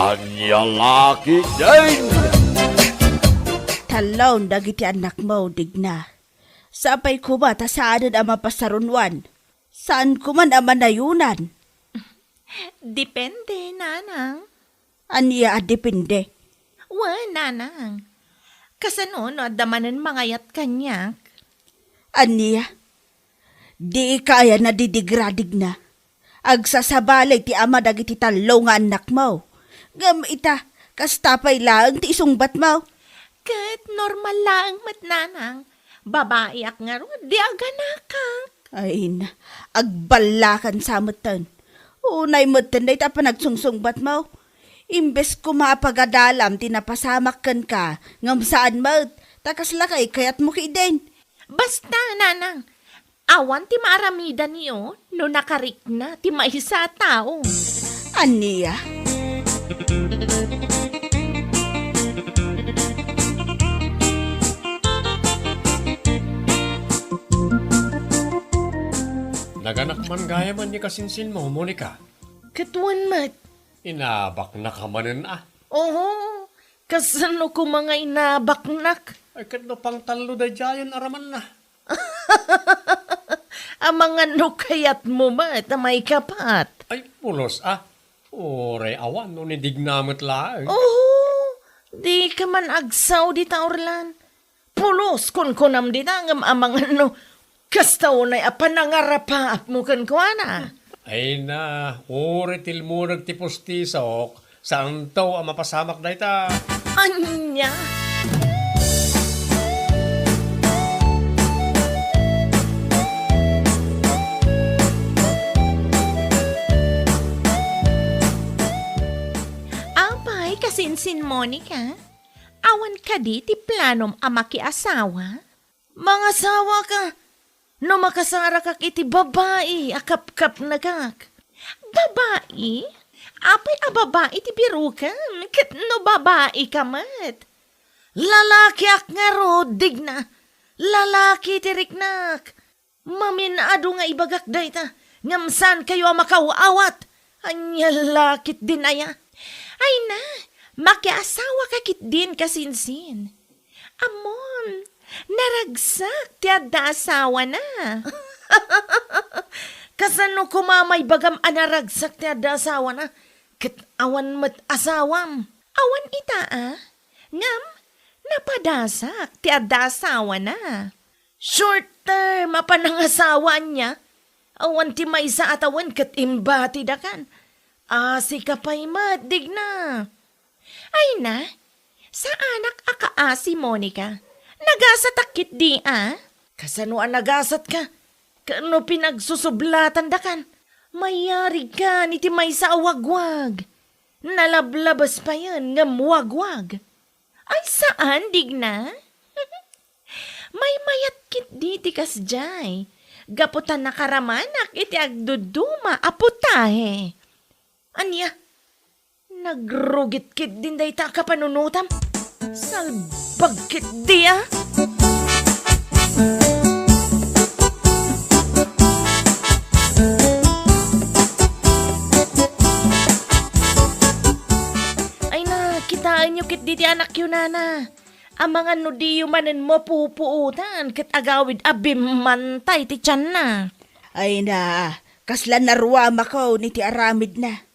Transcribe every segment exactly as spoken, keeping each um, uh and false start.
Ania la ketdin? Tallo dagiti annakmo, Digna. Sapay koma ta saanen a mapasarunoan. Saan koman a manayonan. Depende, nanang. Ania a depende? Wen, nanang. Kasano no adda manen mangayat kaniak? Ania? Dika aya nadidigra, Digna? Agsasabali ti ama dagiti tallo nga annakmo. Ngem ita, kasta pay laeng ti isungbatmo. Ket normal laeng met, nanang. Babaiak ngarud, di aganakak. Ay na, agballakan sa metten. Unay metten dayta panagsungsungbatmo. Imbes koma a pagadalam ti napasamak kenka, ngem saan met, ta kasla kay kayatmo ketdin. Basta, nanang, awan ti maaramidanyo no nakarikna ti maysa a tao. Ania? Naganak man gayamen ni kasinsinmo, Monica. Ket wen met. Inabaknak a manen a. Oho, kasano koma nga inabaknak? Ay, ket no pangtallo daydiayen a ramanna. Amangan no kayatmo met a maikapat. Ay, pulos a. Uray awan no ni Digna met laeng. Oho, dika man agsao dita, Orlan. Pulos, kunkunam dita, ngem amangan no kasta unay a panangarapaapmo kenkuana. Ay na, uray tilmudek ti pustisok, saanto a mapasamak dayta. Ania? Apay, kasinsin Monica? Awan kadi ti planom a makiasawa? Mangasawaka no makasarakak iti babai a kapkapnekak. Babai? Apay a babai ti birokem? Ket no babaika met? Lalakiak ngarud, Digna. Lalaki ti riknak. Mamin-adu nga ibagak dayta, ngem saankayo a makaw-awat. Ania la ketdin aya? Ay na, makiasawaka ketdin, kasinsin. Ammom, naragsak ti adda asawana. Kasano koma maibagam a naragsak ti adda asawana? Ket awan met asawam. Awan ita a? Ngem, napadasak ti adda asawana. Short term a panangasawa ania? Awan ti maysa a tawen ket imbatidakan. Asika pay met, Digna. Ay na, saanak a kaasi, Monica. Nagasatak ketdi a? Kasano a nagasatka? Ket no pinagsusublatandakan, mayarigkan iti maysa a wagwag. Nalablabes payen ngem wagwag. Ay, saan, Digna? Maymayat ketdi ti kasdiay, gapu ta nakaramanak iti agduduma a putahe. Ania? Nagrugit ketdin dayta a kapanunotam? Salbag ketdi a? Ay na, kitaenyo ketdi ti anakyo, nana. Amangan no diyo manen mapupuotan ket agawid a bimmantay ti tianna. Ay na, kasla naruamako iti aramidna.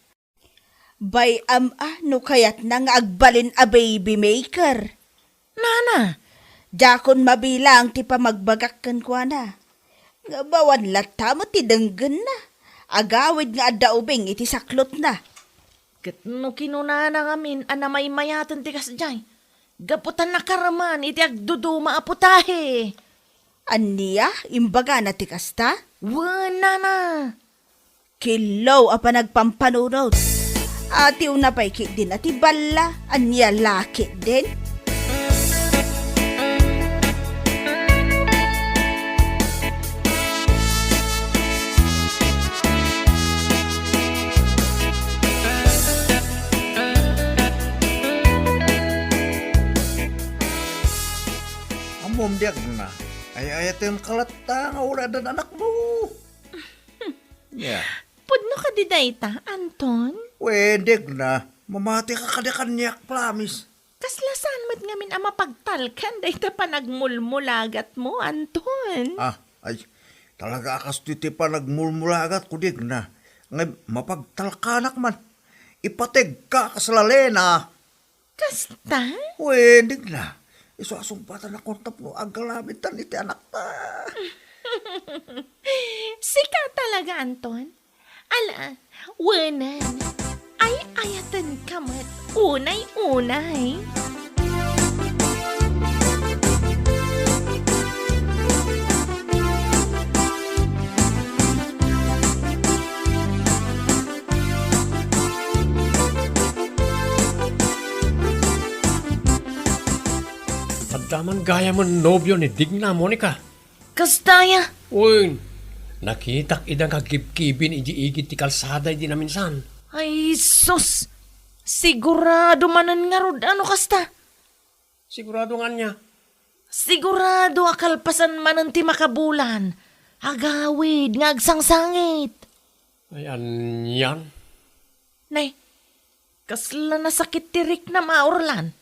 Bay-am a no kayatna nga agbalin a baby maker. Nana, diakon mabilang ti pamagbagak kenkuana. Nga awan latta met ti denggenna. Agawid nga adda ubing iti saklotna. Ket no kinunana ngamin a namaymayaten ti kasdiay, gapu ta nakaraman iti agduduma a putahe. Ania? Imbagana ti kasta? Wen, nana. Killo a panagpampanunot. Atiwna pay ketdin a ti balla, ania la ketdin? Ammom, Digna, ay-ayatenka latta nga uray addan anakmo. Yeah. Pudno kadi dayta, Anton? Wen, Digna. Mamatika kadi kaniak, Plamis. Kasla saan met ngamin a mapagtalkan dayta panagmulmulagatmo, Anton? Ah, ay, talaga a kastoy ti panagmulmulagatko, Digna. Ngem mapagtalkanak man. Ipategka kas lalena. Kasta? Wen, Digna. Isu a sungbatanakon tapno agalamidtan iti anakta. Sika talaga, Anton? Ala, wenen. Ay-ayatenka met unay-unay. Adda man gayamen nobio ni Digna, Monica. Kasta aya? Wen, nakitak ida nga gibgibin idiay igid ti kalsada idi naminsan. Ay, sus! Sigurado manen ngarud a no kasta. Sigurado nga ania? Sigurado a kalpasan manen ti makabulan, agawid nga agsangsangit. Ay, anian? Nay, kasla nasakit ti riknam a, Orlan.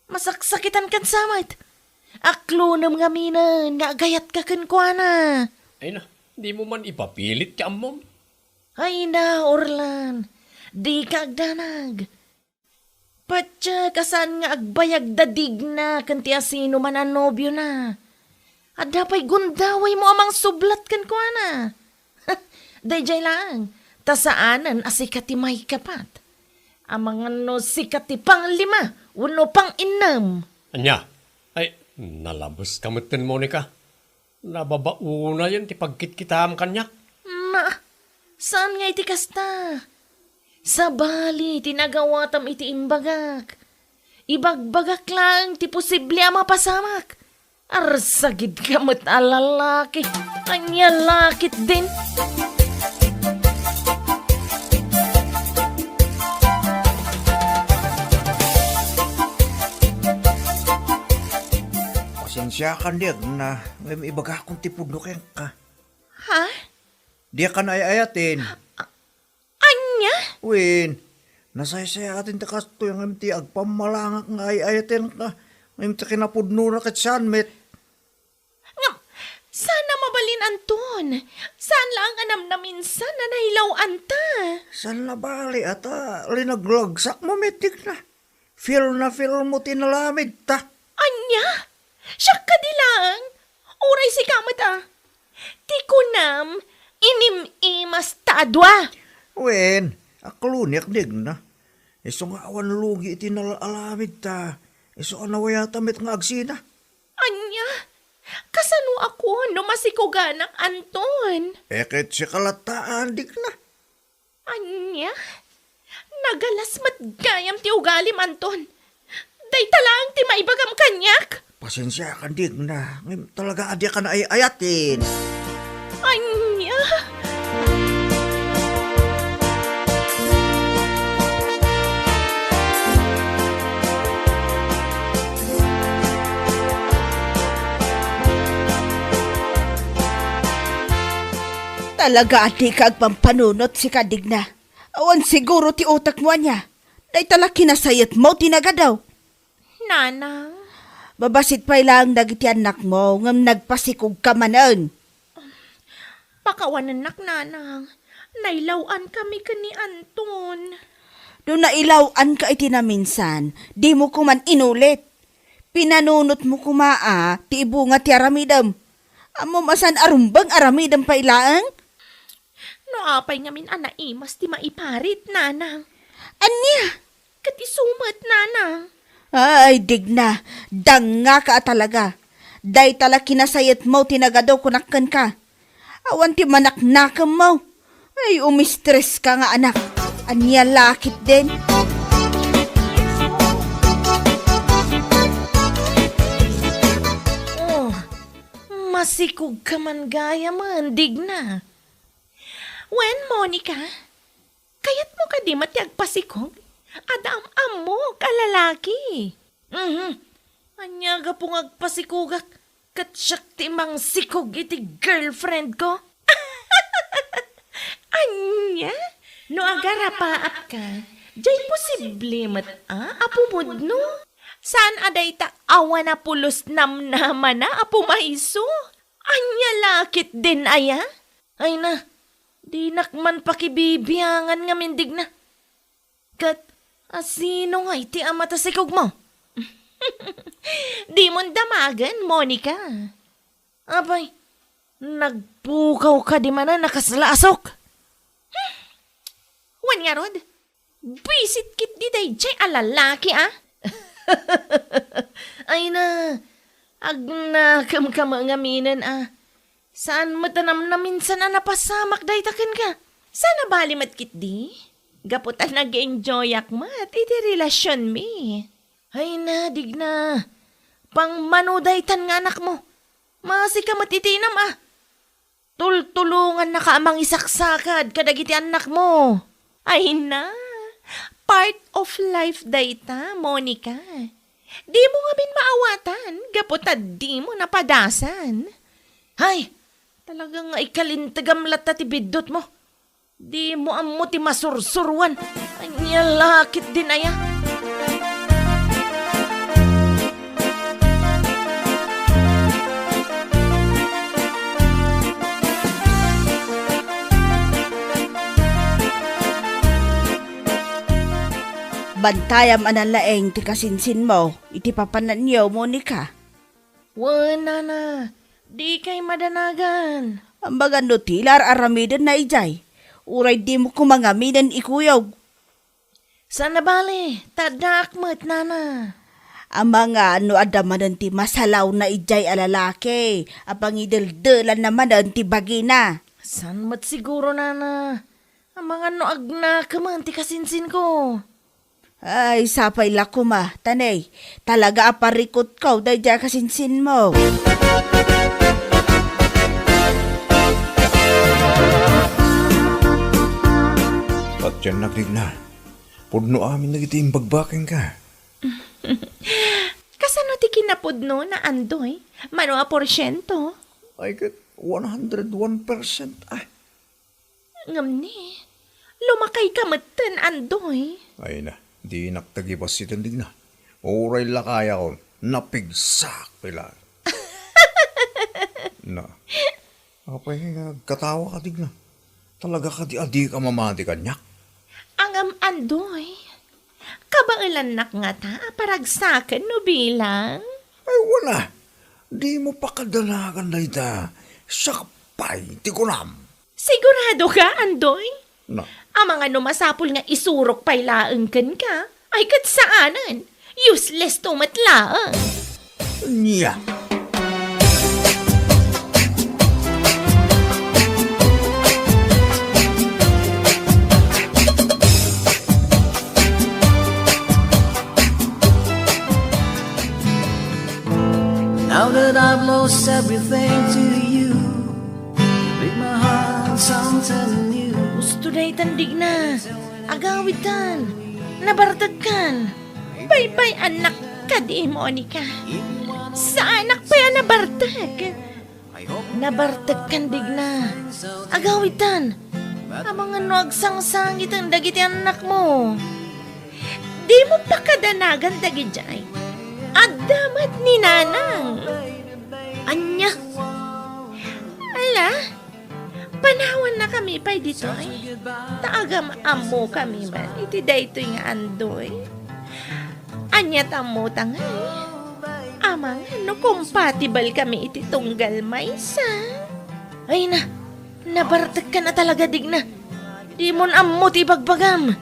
Masaksakitan ken sa met. Aklonem ngaminen nga agayatka kenkuana. Ay na, dimo man ipapilit ti ammom. Ay na, Orlan. Dika agdanag. Patse, kasano nga agbayag da Digna ken ti asino man a nobiona? Adda pay gundawaymo a mangsublat kenkuana. Daydiay laeng, ta saanen a sika ti maikapat. Amangan no sika ti panglima wenno panginnem. Ania? Ay, nalabeska metten, Monica. Nababaonayen ti pagkitkitam kaniak. Ma, saan nga iti kasta? Sabali ti nagawatam iti imbagak. Ibagbagak laeng ti posible a mapasamak. Arsagidka met a lalaki. Ania la ketdin? Pasensiakan, Digna, ngem ibagakon ti pudno kenka. Ha? Diak ka naay-ayaten. Ania? Wen, nasaysayaat ti kastoy ngem ti agpammalangak nga ay-ayatenka, ngem ti kinapudnona ket saan met. Ngem, saan a mabalin, Anton. Saan laeng a namnaminsan a nailaw-anta. Saan nabali a ta linaglagsak mo met, Digna. Feel na feel mo ti nalamidta. Ania? Siak kadi laeng? Uray sika met a. Ti kunam, inim-imas ta a dua. Wen, akloniak, Digna. Isu nga awan lugi iti nal-, alamidta. Isu a nawayata met nga agsina. Ania? Kasano a kuan no masikuganak, Anton? E ket sika latta, Digna. Ania? Nagalas met gayam ti ugalim, Anton. Dayta laeng ti maibagam kaniak. Pasensiakan, Digna, ngem talaga a diak ka naay-ayaten. Ania? Talaga a dika agpampanunot, sika, Digna. Awan siguro ti utekmo ania. Dayta la kinasayetmo ti nagadu. Nanang. Babassit pay laeng dagiti annakmo, ngem nagpasikogka manen. Pakawanennak, Nanang. Nailaw-ankami ken ni Anton. No nailaw-anka iti naminsan, dimo koman inulit. Pinanunotmo koma a ti ibunga ti aramidem. Ammom a saan a rumbeng aramidem pay laeng? No apay ngamin a naimas ti maiparit, Nanang? Ania? Ket isu met, Nanang. Ay, Digna, dangngaka a talaga. Dayta la kinasayetmo ti nagadu kunak kenka. Awan ti manaknakemmo. Ay, umistreska nga anak. Ania la ketdin? Oh, masikogka man gayamen, Digna. Wen, Monica, kayatmo kadi met ti agpasikog? Adda am-ammok a lalaki. Mhm. Ania gapu nga agpasikogak ket siak ti mangsikog iti girlfriend ko? Ania? No agarapaapka, Jay posible met a, a pumudno? Saan a dayta awan a pulos namnamana a pumayso? Ania la ketdin aya? Ay na, dinak man pakibibiangan ngamin, Digna. Ket asino ngay ti ama ta sikogmo? Dimon damagen, Monica. Apay, nagpukaw kadi manen a kasla a sok? Wen ngarud, buisit ketdi dayjay a lalaki, a? Ay na, agnakemka met ngaminen, a. Saan met a namnaminsan a napasamak dayta kenka? Saan a bali met ketdi? Gapu ta nag-enjoyak met iti relasionmi. Ay na, Digna. Pangmano daytan nga anakmo. Maasika met iti inam, a. Tultulongannaka a mangisaksakad kadagiti annakmo. Ay na, part of life dayta, Monica. Dimo ngamin maawatan gapu ta dimo napadasan. Hay, talaga nga ikalintegam latta ti biddutmo. Dimo ammo ti masursuruan. Ania la ketdin aya? Bantayam a nalaing ti kasinsinmo iti papananyo, Monica. Wen, nana, dikay madanagan. Amangan no ti la ar-aramidenna idiay, uray dimo koma ngaminen ikuyog. Saan a bale, ta addaak met, nana. Amangan no adda manen ti masalawna idiay a lalaki a pangideldelanna manen ti bagina. Saan met siguro, nana. Amangan no agnakemen ti kasinsinko. Ay, sapay la koma, ta ne, talaga a parikutko daydiay a kasinsinmo. Patiennak, Digna. Pudno amin dagiti imbagbakenka. Kasano ti kinapudno na, Andoy? Mano a porsiento? Ay, ket one hundred one percent, a. Ngem ni, lumakayka metten, Andoy. Ay na, dinak tagibassiten, Digna. Uray lakayakon, napigsak pay laeng. Na, apay nga agkatawa ka, Digna? Talaga kadi a dika mamati kaniak? Ngem, Andoy, kabaelannak ngata a paragsaken no bilang? Ay, wala. Dimo pakadanagan dayta. Siak pay ti kunam. Sigurado ka, Andoy? Na. Amangan no masapul nga isurok pay laeng kenka, ay ket saanen. Useless to met laeng. Nia. Now that I've lost everything to you, you make my heart something new. Usto daytan, Digna. Agawidtan. Nabartekkan. Baybay-annak kadi, Monica. Saanak pay a nabartek. Nabartekkan, Digna. Agawidtan. Amangan no agsangsangiten dagiti annakmo. Dimo pakadanagan dagidiay. Adda met ni Nanang. Ania? Ala, panawannakami pay ditoy. Ta agam-ammokami man iti daytoy nga Andoy. Ania ti ammota ngay? Amangan no compatible kami iti tunggal maysa. Ay na, nabartekkan a talaga, Digna. Dimon ammo ti ibagbagam.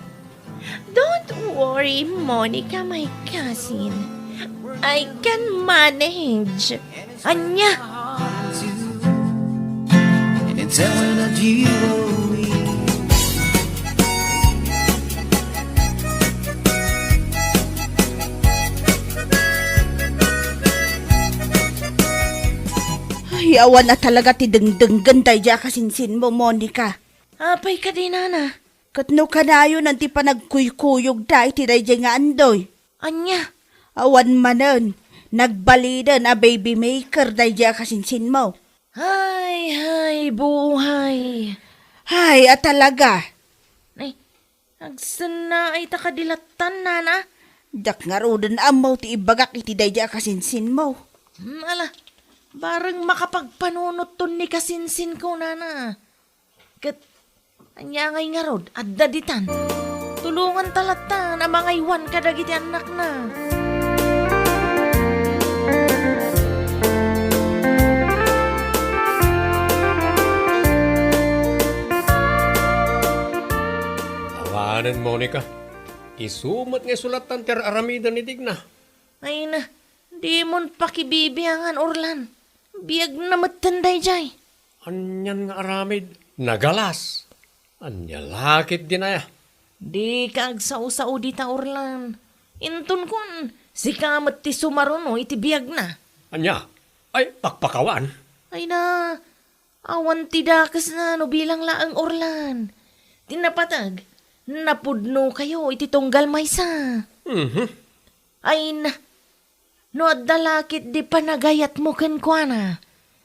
Don't worry, Monica, my cousin. I can manage. Ania? And it's everything that you owe me. Ay, awan a talaga ti dengdenggen daydiay a kasinsinmo, Monica. Apay kadi, Nana? Ket no kanayonen ti panagkuykuyogda iti daydiay nga Andoy? Ania? Awan manen, nagbalinen a baby maker daydiay a kasinsinmo. Hay, hay, buhay. Hay, a talaga. Ay, Agsennaay ta kadi lattan, nana. Diak ngaruden ammo ti ibagak iti daydi a kasinsinmo. Hmm, ala, bareng makapagpanunotton ni kasinsinko, nana. Ket ania ngay ngarud, adda ditan. Tulonganta lattan a mangaywan kadagiti annakna. Awanen, Monica. Isu met nga isu lattan ti ar-aramiden ni Digna. Ay na, dimon pakibibiangan, Orlan. Biagna metten daydiay. Anian nga aramid? Nagalas. Ania la ketdin aya? Dika agsao-sao dita, Orlan. Intonkon, sika met ti sumaruno iti biagna. Ania? Ay, pakpakawan? Ay na, awan ti dakesna no bilang laeng, Orlan. Ti napateg, napudnokayo iti tunggal maysa. Mhm. Ay na, no adda la ketdi panagayatmo kenkuana,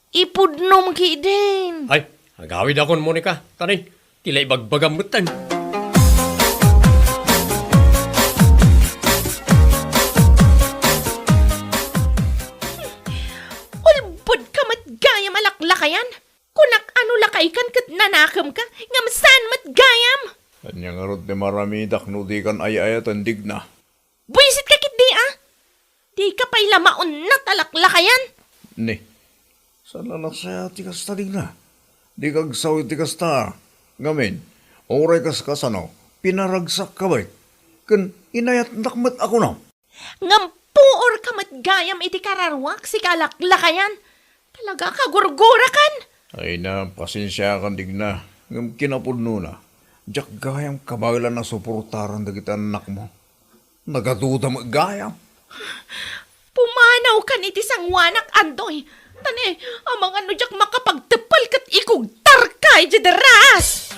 ipudnom ketdin. Ay, agawidakon, Monica. Tani, ti la ibagbagam metten. Ulbodka met gayam a laklakayan. Kunak a no lakaykan ket nanakemka, ngem saan met gayam. Ania ngarud ti maramidak no dikan ay-ayaten, Digna? Buisitka ketdi a! Dika pay la maunnat a laklakayan! Ni, saan la naksaya ti kasta, Digna? Dika agsao iti kasta. Ngamin, uray kaskasano, pinaragsakka met, ken inayatnak met a kunam. Ngem puorka met gayam iti kararuak, sika a laklakayan. Talaga, kagurgurakan! Ay na, pasensiakan, Digna. Ngem kinapudnona, diak gayam kabaelan a suportaran dagiti annakmo. Nagaduda met gayam. Pumanawkan iti sangoanak, Andoy. Tani, amangan no diak makapagteppel ket ikugtarka idiay deras!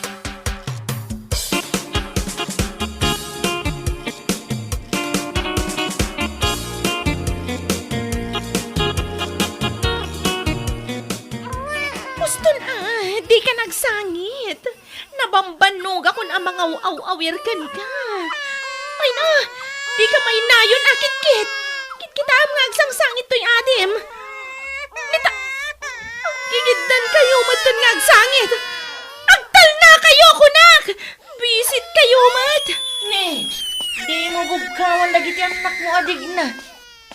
Uston a, dika nagsangit. Nabambannogakon a mangaw-aw-awir kenka. Ay na, dika mainayon a kitkit. Kitkitam nga agsangsangit toy adim. Nita, aggigiddankayo metten nga agsangit. Agtalnakayo, kunak! Buisitkayo met! Ni, dimo bugkawan dagiti annakmo a Digna.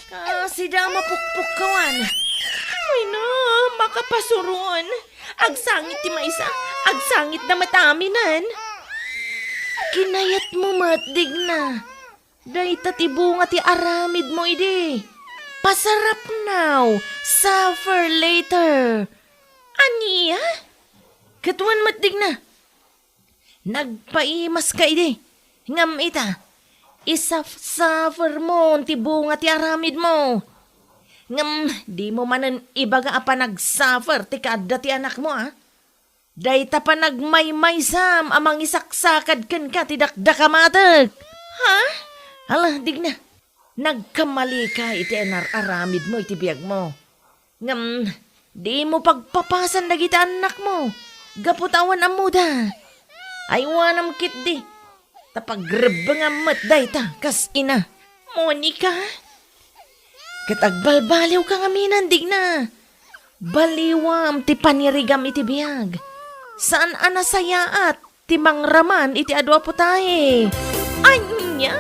Kasida a mapukpukkawan. Ay na, makapasuron. Agsangit ti maysa, agsangitda met aminen. Kinayatmo met, Digna. Dayta ti bunga ti aramidmo idi. Pasarap now, suffer later. Ania? Ket wen met, Digna. Nagpaimaska idi. Ngem ita, isaf-suffermon ti bunga ti aramidmo. Ngem dimo manen ibaga a panagsuffer ti kaadda ti anakmo, a? Dayta panagmaymaysam a mangisaksakad kenka ti dakdakamatek. Ha? Ala, Digna. Nagkamalika iti inar-aramidmo iti biagmo. Ngem dimo pagpapasan dagiti annakmo gapu ta awan ammoda. Aywanam ketdi, ta pagrebbengam met dayta kas ina. Monica, ket agbalbaliwka ngamin, Digna. Baliwam ti panirigam iti biag. Saan a nasayaat ti mangraman iti adu a putahe. Ania?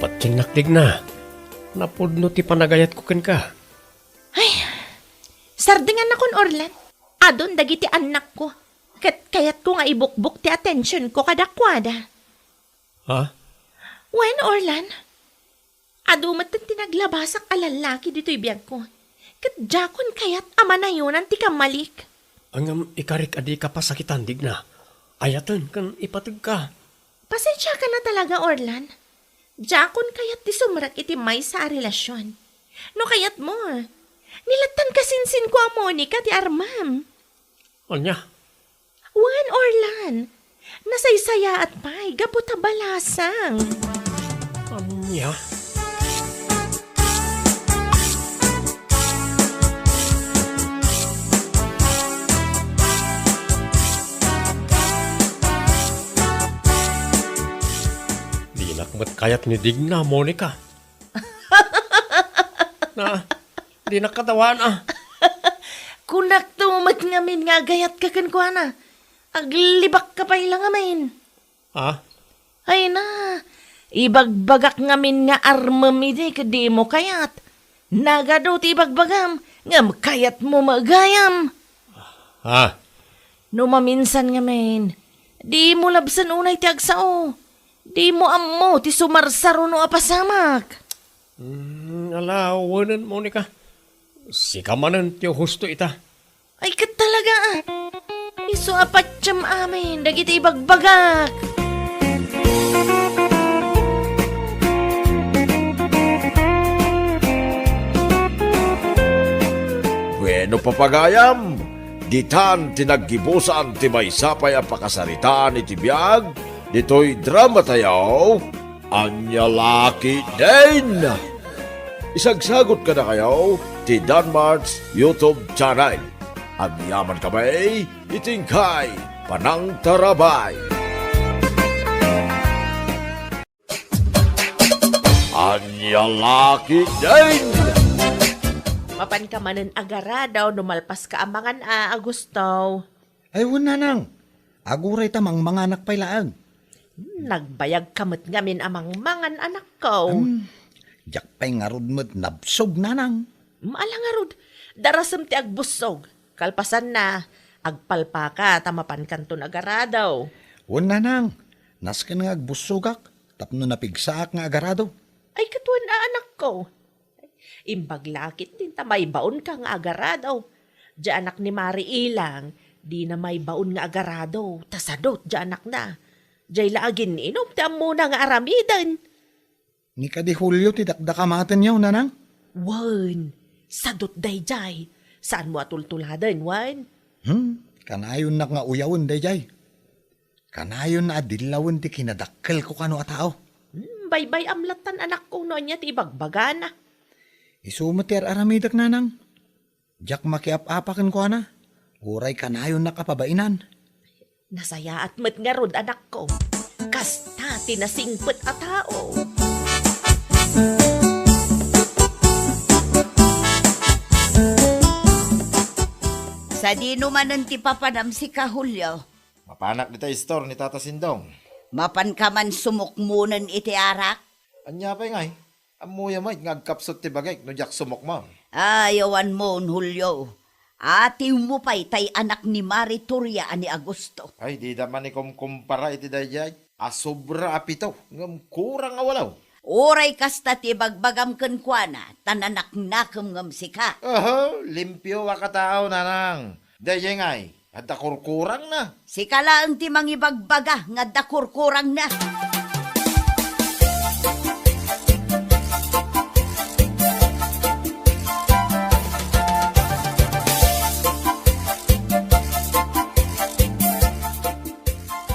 Patiennak, Digna. Napudno ti panagayatko kenka. Ay, sardengannakon, Orlan. Adun dagiti annakko, ket kayatko nga ibukbok ti atensionko kadakuada. Ha? Wen, Orlan, adu met ti naglabasak a lallaki ditoy biagko, ket diakon kayat a manayonan ti kammalik. Ngem ikarik a dika pasakitan, Digna. Ayaten ken ipategka. Pasensiakan a talaga, Orlan. Diakon kayat ti sumrek iti maysa a relasion. No kayatmo, nilattan kasinsinko a Monica ti armam. Ania? Wen, Orlan. Nasaysayaat pay gapu ta balasang. Ania? Dinak met kayat ni Digna, Monica. Na, dinak katawana. Kunakto met ngamin nga agayatka kenkuana. Aglibakka pay la ngamin. Ha? Ay na, ibagbagak ngamin nga armem idi ket dimo kayat. Nagadu ti ibagbagam, ngem kayatmo met gayam. Ha? No maminsan ngamin, dimo labsen unay ti agsao. Dimo ammo ti sumarsaruno a pasamak. Hmm, ala, wenen, Monica. Sika manen ti husto ita. Ay, ket talaga, ah. Isu a patiem amin dagiti ibagbagak. Bueno, papagayam, ditan ti naggibusan ti maysa pay a pakasaritaan iti biag ditoy dramatayo. Ania la ketdin? Isagsagot kadakayo ti Danmart's YouTube channel. Agyaman kami iti inkay panangtarabay. Ania la ketdin? Mapanka manen agarado no malpaska a mangan a, Augusto. Ay, wen, nanang. Aguray ta mangmanganak pay laeng. Hmm, nagbayagka met ngamin a mangmangan, anakko. Hmm, diak pay ngarud met nabsog, nanang. Hmm, ala ngarud, darasem ti agbussog. Kalpasanna, agpalpaka ta mapankanton agarado. Wen, nanang, nasken nga agbussogak tapno napigsaak nga agarado. Ay, ket wen a, anakko. Imbag la ketdin ta maibaonka nga agarado. Diay anak ni Mari Ilang, dina maibaon nga agarado, ta sadot diay anakna. Diay la agin-inum ti ammona nga aramiden. Ni kadi Julio ti dakdakamatenyo, nanang? Wen, sadot daydiay. Saanmo a tultuladen, wen? Hmm, kanayonnak nga uyawen daydiay. Kanayonna a dillawen ti kinadakkelko kano a tao. Hmm, baybay-am lattan, anakko, no ania ti ibagbagana. Isu met ti ar-aramidek, nanang. Diak makiap-apa kenkuana. Uray kanayonnak a pabainan. Nasayaat met ngarud, anakko. Kasta ti nasingpet a tao. Sadino manen ti papanam sika, Julio? Mapanak dita istor ni Tata Sindong. Mapanka man sumukmonen iti arak? Ania pay ngay? Ammoyo met nga agkapsut ti bagik no diak sumukmon. Ay, awanmon, Julio. Atiwmo pay tay anak ni Mari Toria a ni Augusto. Ay, dida manikumkumpara iti daydiay. A sobra a pito, ngem kurang a walo. Uray kasta ti ibagbagam kenkuana, ta nanaknakem ngem sika. Aha, limpio a katao, nanang. Daydiay ngay, adda kurkurangna. Sika laeng ti mangibagbaga nga adda kurkurangna.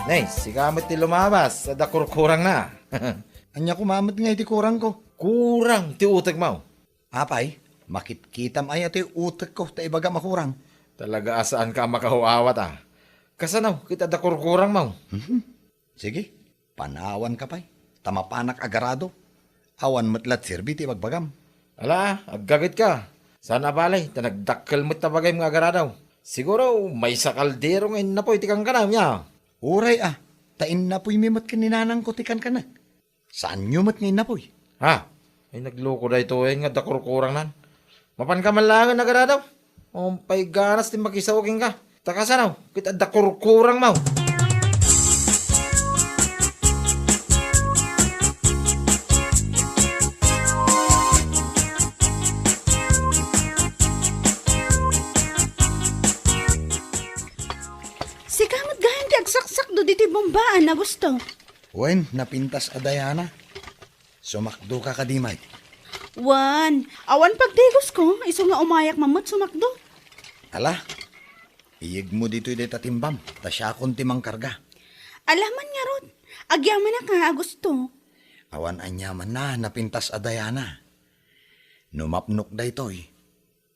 Nay, sika met ti lumabas, adda kurkurangna. Ania koma met ngay ti kurangko? Kurang ti utekmo. Apay, makitkitam aya ti utekko ta ibagam a kurang? Talaga a saanka a makaw-awat, a. Kasano ket adda kurkurangmo? Mhm. Sige, panawanka pay, ta mapanak agarado. Awan met la ti serbi ti ibagbagam. Ala, aggagetka. Saan a bale, ta nagdakkel met ta bagayem nga agarado. Siguro, maysa kaldero nga innapuy ti kankanam, ya. Uray a, ta innapuymi met ken ni nanangko ti kankanak. Saanyo met nga innapuy? Ha? Ay, nagloko daytoy nga adda kurkurangnan. Mapanka man laengen agarado? Umpay ganas ti makisao kenka. Ta kasano ket adda kurkurangmo? Sika met gayam ti agsaksakdo ditoy bumbaan, Augusto. Wen, napintas a Diana. Sumakdoka kadi met? Wen, awan pagdagusko, isu nga umayak man met sumakdo. Ala, iyegmo ditoy dayta timbam, ta siakon ti mangkarga. Ala man ngarud, agyamanak a, Augusto. Awan aniamanna napintas a Diana. No mapnok daytoy,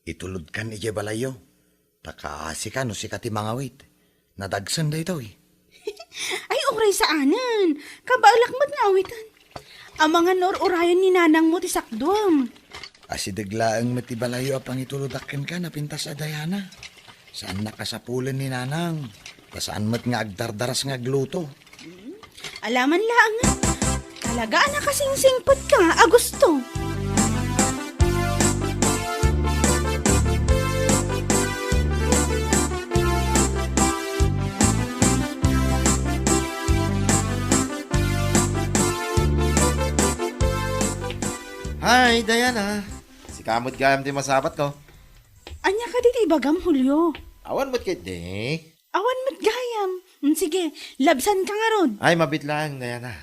itulodkan idiay balayyo. Ta kaasika no sika ti mangawit. Nadagsen daytoy. Ay, uray saanen. Kabaelak met nga awiten. Amangan no ur-urayen ni nanangmo ti sakduam. Asideg laeng met ti balayyo a pangitulodak kenka napintas a Diana. Saannak a sapulen ni nanang. Ta saan met nga agdardaras nga agluto. Alaman laeng. Talaga a nakasingsingpet ka, Augusto. Hi, Diana. Sika met gayam ti masabat ko. Ania kadi ti ibagam, Julio? Awan met ketdi. Awan met gayam. Mm, sige, labsan ka ngarud. Ay, mabiit laeng, Diana.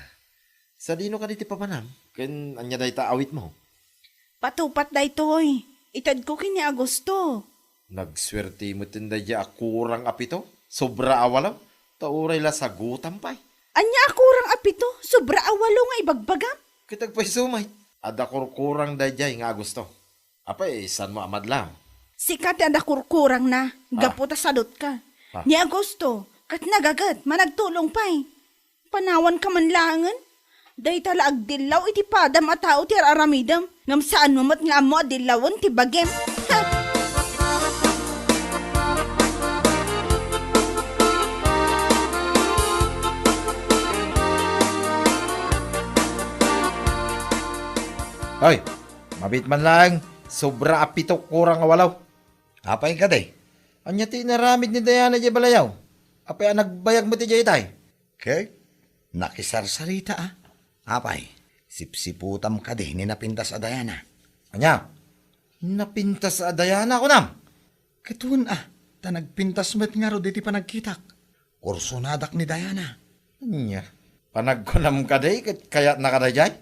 Sadino kadi ti papanam? Ken ania dayta awitmo? Patupat daytoy. Itedko ken ni Augusto. Nagsuerte met daydiay a kurang a pito, sobra a walo, ta uray la sagutam pay. Ania a kurang a pito, sobra a walo nga ibagbagam? Ket agpayso met, adda kurkurang daydiay nga Augusto. Apay, saanmo a madlaw? Sika ti adda kurkurangna, Ah. gapu ta sadutka. Ah. Ni Augusto, ket nagaget, managtulong pay. Panawanka man laengen. Dayta la agdillaw iti padam a tao ti ar-aramidem, ngem saanmo met nga ammo a dillawen ti bagim. Ha! Hoy, mabiit man laeng, sobra a pito kurang a walo. Apay kadi? Ania ti inaramid ni Diana idiay balayyo? Apay a nagbayag met idiay itay? Ket nakisarsarita a. Apay, sipsiputam kadi ni napintas a Diana? Ania? Napintas a Diana, kunam? Ket wen a, ta nagpintas met ngarud iti panagkitak. Kursonadak ni Diana. Ania? Panagkunam kadi ket kayatna kadaydiay?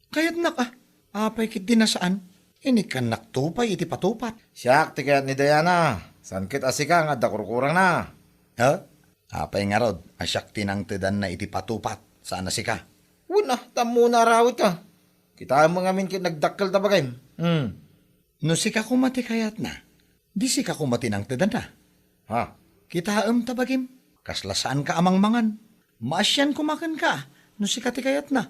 Kayatnak a. Apay ketdi a saan? Inikkannakto pay iti patupat. Siak ti kayat ni Diana. Saan ket a sika nga adda kurkurangna? Ha? Apay ngarud a siak ti nangtedanna iti patupat, saan a sika? Wen a, ta ammona a rawitka. Kitaem ngamin ket nagdakkel ta bagim. Hmm. No sika koma ti kayatna, di sika koma ti nangtedanna. Ha? Kitaem ta bagim, kasla saanka a mangmangan. Maasian koma kenka, no sika ti kayatna.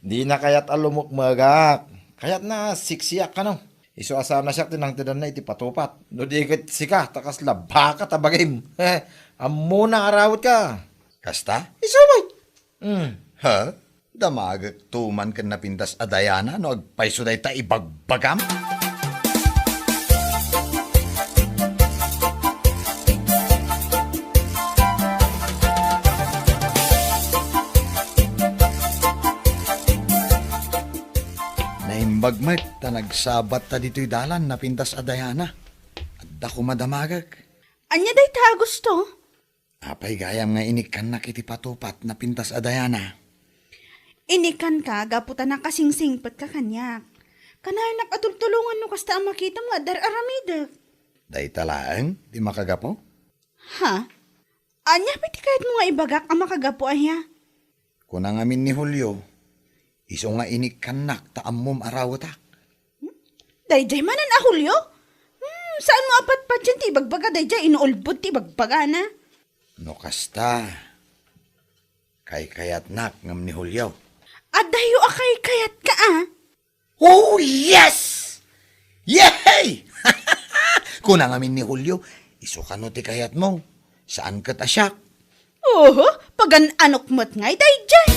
Dina kayat a lumukmegak. Kayatna seksiak kano. Isu a saan a siak ti nangtedanna iti patupat. No di ket sika, ta kasla baka ta bagim. Ammona a rawitka. Kasta? Isu met. Hmm. Ha? Damagekto man ken napintas a Diana no agpayso dayta ibagbagam? Naimbag met ta nagsabatta ditoy dalan napintas a Diana. Adda koma damagek. Ania dayta, Augusto? Apay gayam nga inikkannak iti patupat napintas a Diana? Inikkanka gapu ta nakasingsingpetka kaniak. Kanayonak a tultulongan no kasta a makitam nga adda ar-aramidek. Dayta laeng ti makagapu? Ha? Ania pay ti kayatmo nga ibagak a makagapu aya? Kuna ngamin ni Julio, isu nga inikkannak ta ammom a rawetak. Hmm? Daydiay manen a Julio? Hmm, saanmo a patpatien ti ibagbaga daydiay, inuulbod ti ibagbagana. No kasta, kaykayatnak ngem ni Julio. Adayo a kaykayatka a. Oh, yes! Yehey! Kuna ngamin ni Julio, isu kano ti kayatmo. Saan ket a siak? Oho, pagan-anok met ngay daydiay.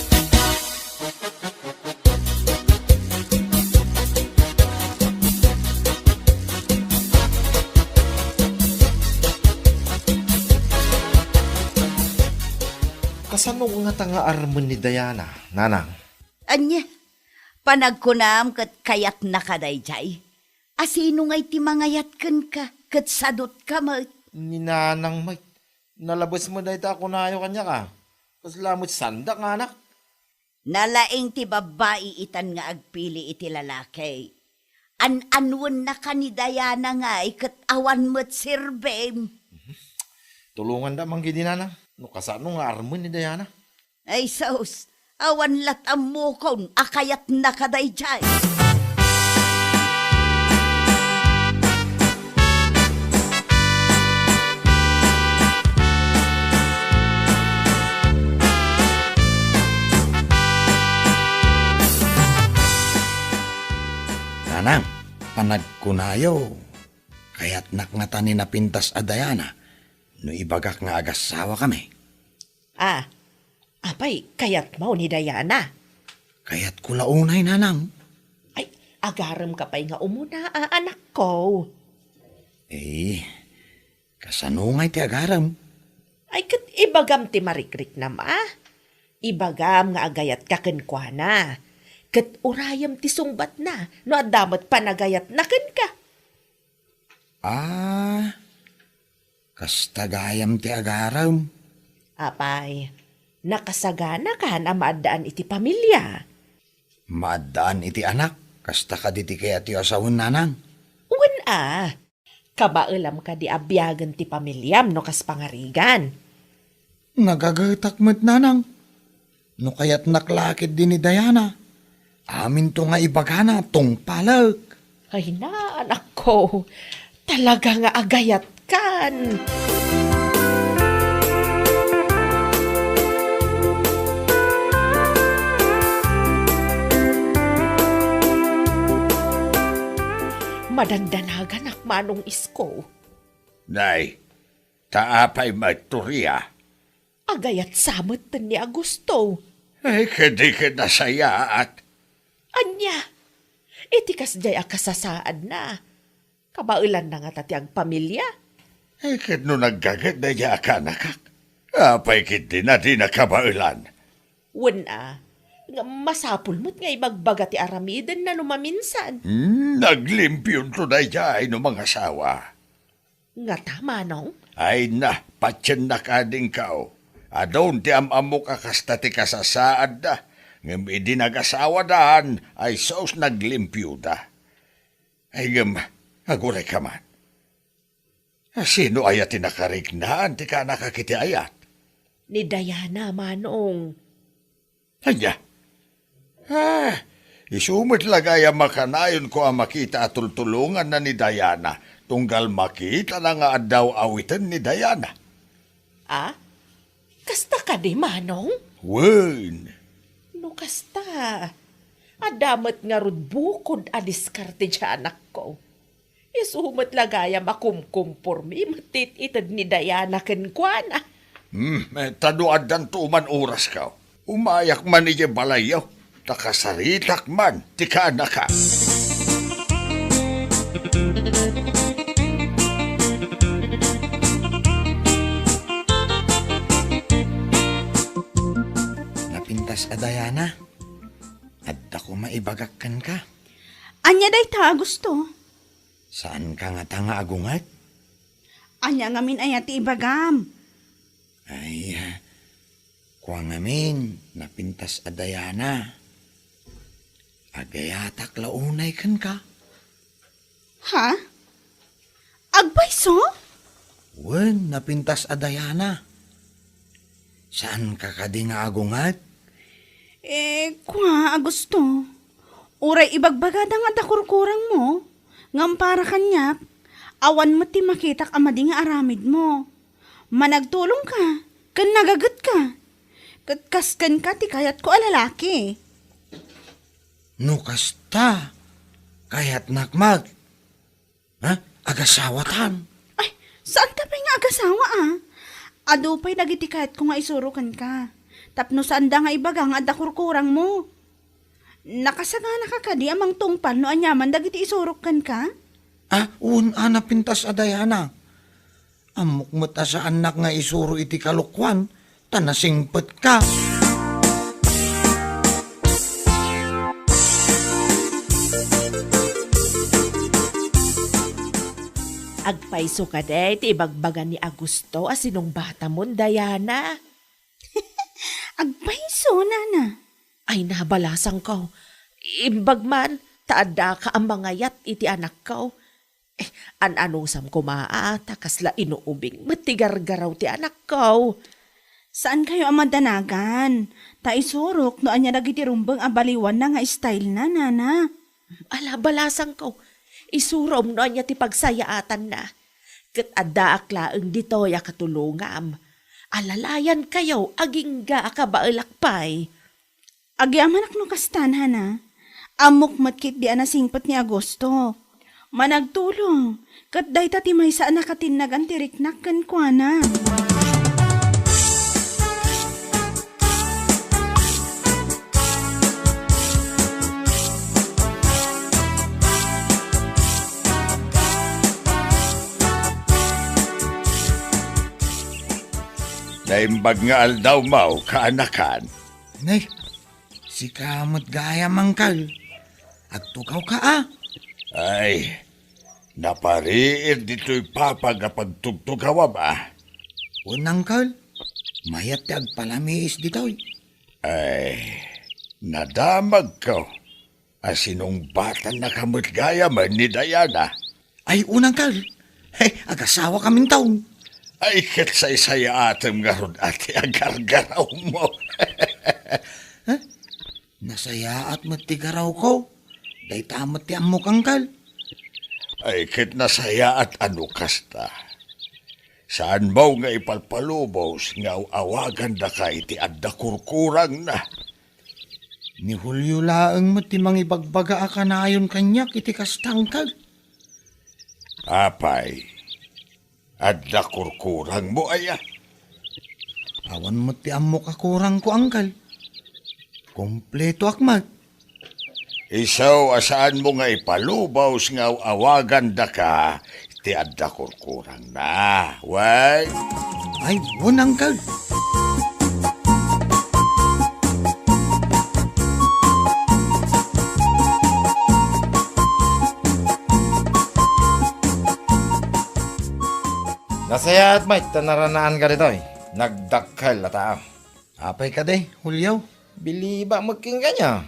Kasano ngata nga armen ni Diana, nanang? Ania? Panagkunam ket kayatnaka daydiay? Asino ngay ti mangayat kenka ket sadutka met? Ni nanang met. Nalabes met dayta a kunayo kaniak a. Kasla met saandak nga anak. Nalaing ti babbai itan nga agpili iti lalaki. An-anwennaka ni Diana ngay ket awan met serbim. Tulonganda man ketdi, nanang, no kasano nga armen ni Diana. Ay, sus! Awan lat ammokon a kayatna kadaydiay. Nanang, panagkunayo, kayatnak ngata ni napintas a Diana no ibagak nga agasawakami. Ah, apay, kayatmo ni Diana? Kayatko la unay, nanang. Ay, agaremka pay nga umuna, a, anakko. Eh, kasano ngay ti agarem? Ay, ket ibagam ti marikriknam, a? Ibagam nga agayatka kenkuana. Ket urayem ti sungbatna no adda met panagayatna kenka. Ah, kasta gayam ti agarem. Apay, nakasaganakan a maaddaan iti pamilia? Maaddaan iti anak, kasta kadi ti kayatyo a sawen, nanang? Wen a, kabaelam kadi a biagen ti pamiliam no kas pangarigan? Nagagetak met, nanang. No kayatnak la ketdi ni Diana, aminto nga ibagana, tungpalek. Ay na, anakko, talaga nga agayatkan. Madandanaganak, Manong Isko. Nay, ta apay met, Toria? Agayat sa metten ni Augusto. Ay, kadi ket nasayaat. Ania? Iti kasdiay a kasasaadna, kabaelanna ngata ti agpamilia? Ay, ket no naggaget daydiay a kaanakak, apay ketdi a dina kabaelan? Wen a, ngem masapul met nga ibagbaga ti aramidenna no maminsan. Hmm, naglimpion to daydiay no mangasawa. Ngata, manong? Ay na, patiennak adingkaw. Adun ti am-ammok a kasta ti kasasaadda, ngem idi nagasawadan, ay sus, naglimpioda. Ay ngem, agurayka man. A, sino aya ti nakariknaan ti kaanakak iti ayat? Ni Diana, manong. Ania? Ah, isu met la gayam a kanayonko a makita a tultulonganna ni Diana, tunggal makitana nga adda awiten ni Diana. Ah? Kasta kadi, manong? Wen. No kasta, adda met ngarud bukod a diskarte ti anakko. Isu met la gayam a kumkumpormi met ti it-ited ni Diana kenkuana. Hmm, eh, ta no addanto man orasko, umayak man idiay balayyo, ta kasaritak man ti kaanakak. Napintas a Diana, adda koma ibagak kenka. Ania dayta, Augusto? Saanka ngata nga agunget? Ania ngamin aya ti ibagam? Ay, kua ngamin, napintas a Diana. Agayatak la unay kenka. Ha? Agpayso? Wen, napintas a Diana. Saanka kadi nga agunget? Eh, kua, Augusto. Uray ibagbagada nga adda kurkurangmo, ngem para kaniak, awan met ti makitak a madi nga aramidmo. Managtulongka, ken nagagetka. Ket kas kenka ti kayatko a lalaki. No kasta, kayatnak met. Ha? Agasawatan? Ay, saanta pay nga agasawa, a? Adu pay dagiti kayatko nga isuro kenka. Tapno saanda nga ibaga nga adda kurkurangmo. Nakasaganaka kadi a mangtungpal no aniaman dagiti isurok kenka? Ah, wen a, napintas a Diana. Ammok met a saannak nga isuro iti kalokuan, ta nasingpetka. Agpayso kadi ti ibagbaga ni Augusto a sinungbatamon, Diana? Agpayso, nana. Ay, nabalasangko. Imbag man, ta addaka a mangayat iti anakko. Eh, an-anusam koma a ta kasla inuubing met ti gargaraw ti anakko. Saankayo a madanagan, ta isurok no ania dagiti rumbeng a baliwanna nga style na, nana. Ala, balasangko, isurom no ania ti pagsayaatanna. Ket addaak laeng ditoy a katulongam. Alalayankayo, agingga a kabaelak pay. Agyamanak no kasta, nana. Ammok met ketdi a nasingpet ni Agosto. Managtulong, ket dayta ti maysa a nakatinnagan ti riknak kenkuana. Naimbag nga aldaw, Maw, kaanakan. Nay, sika met gayam, Angkel. Agtugawka a? Ay, napariir ditoy papag a pagtugtugawam a. Wen, Angkel, mayat ti agpalamiis ditoy. Ay, nadamagko a sinungbatannaka met gayamen ni Diana. Ay, unang, Angkel. Hey, agasawakaminton. Ay, ket saysayaatem ngarud a ti agargarawmo. Ha? Nasayaat met ti garawko. Dayta met ti ammok, Angkel. Ay, ket nasayaat a no kasta. Saanmo nga ipalpalubos nga aw-awagandaka iti adda kurkurangna. Ni Julio laeng met ti mangibagbaga a kanayon kaniak iti kasta, Angkel. Apay, adda kurkurangmo aya? Awan met ti ammok a kurangko, Angkel. Kompletoak met. Isu a saanmo nga ipalubos nga aw-awagandaka ti adda kurkurangna. Wen? Ay, wen, Angkel. Nasayaat met ta naranaanka ditoy. Nagdakkel a tao. Apay kadi, Julio? Biliba met kenka nia.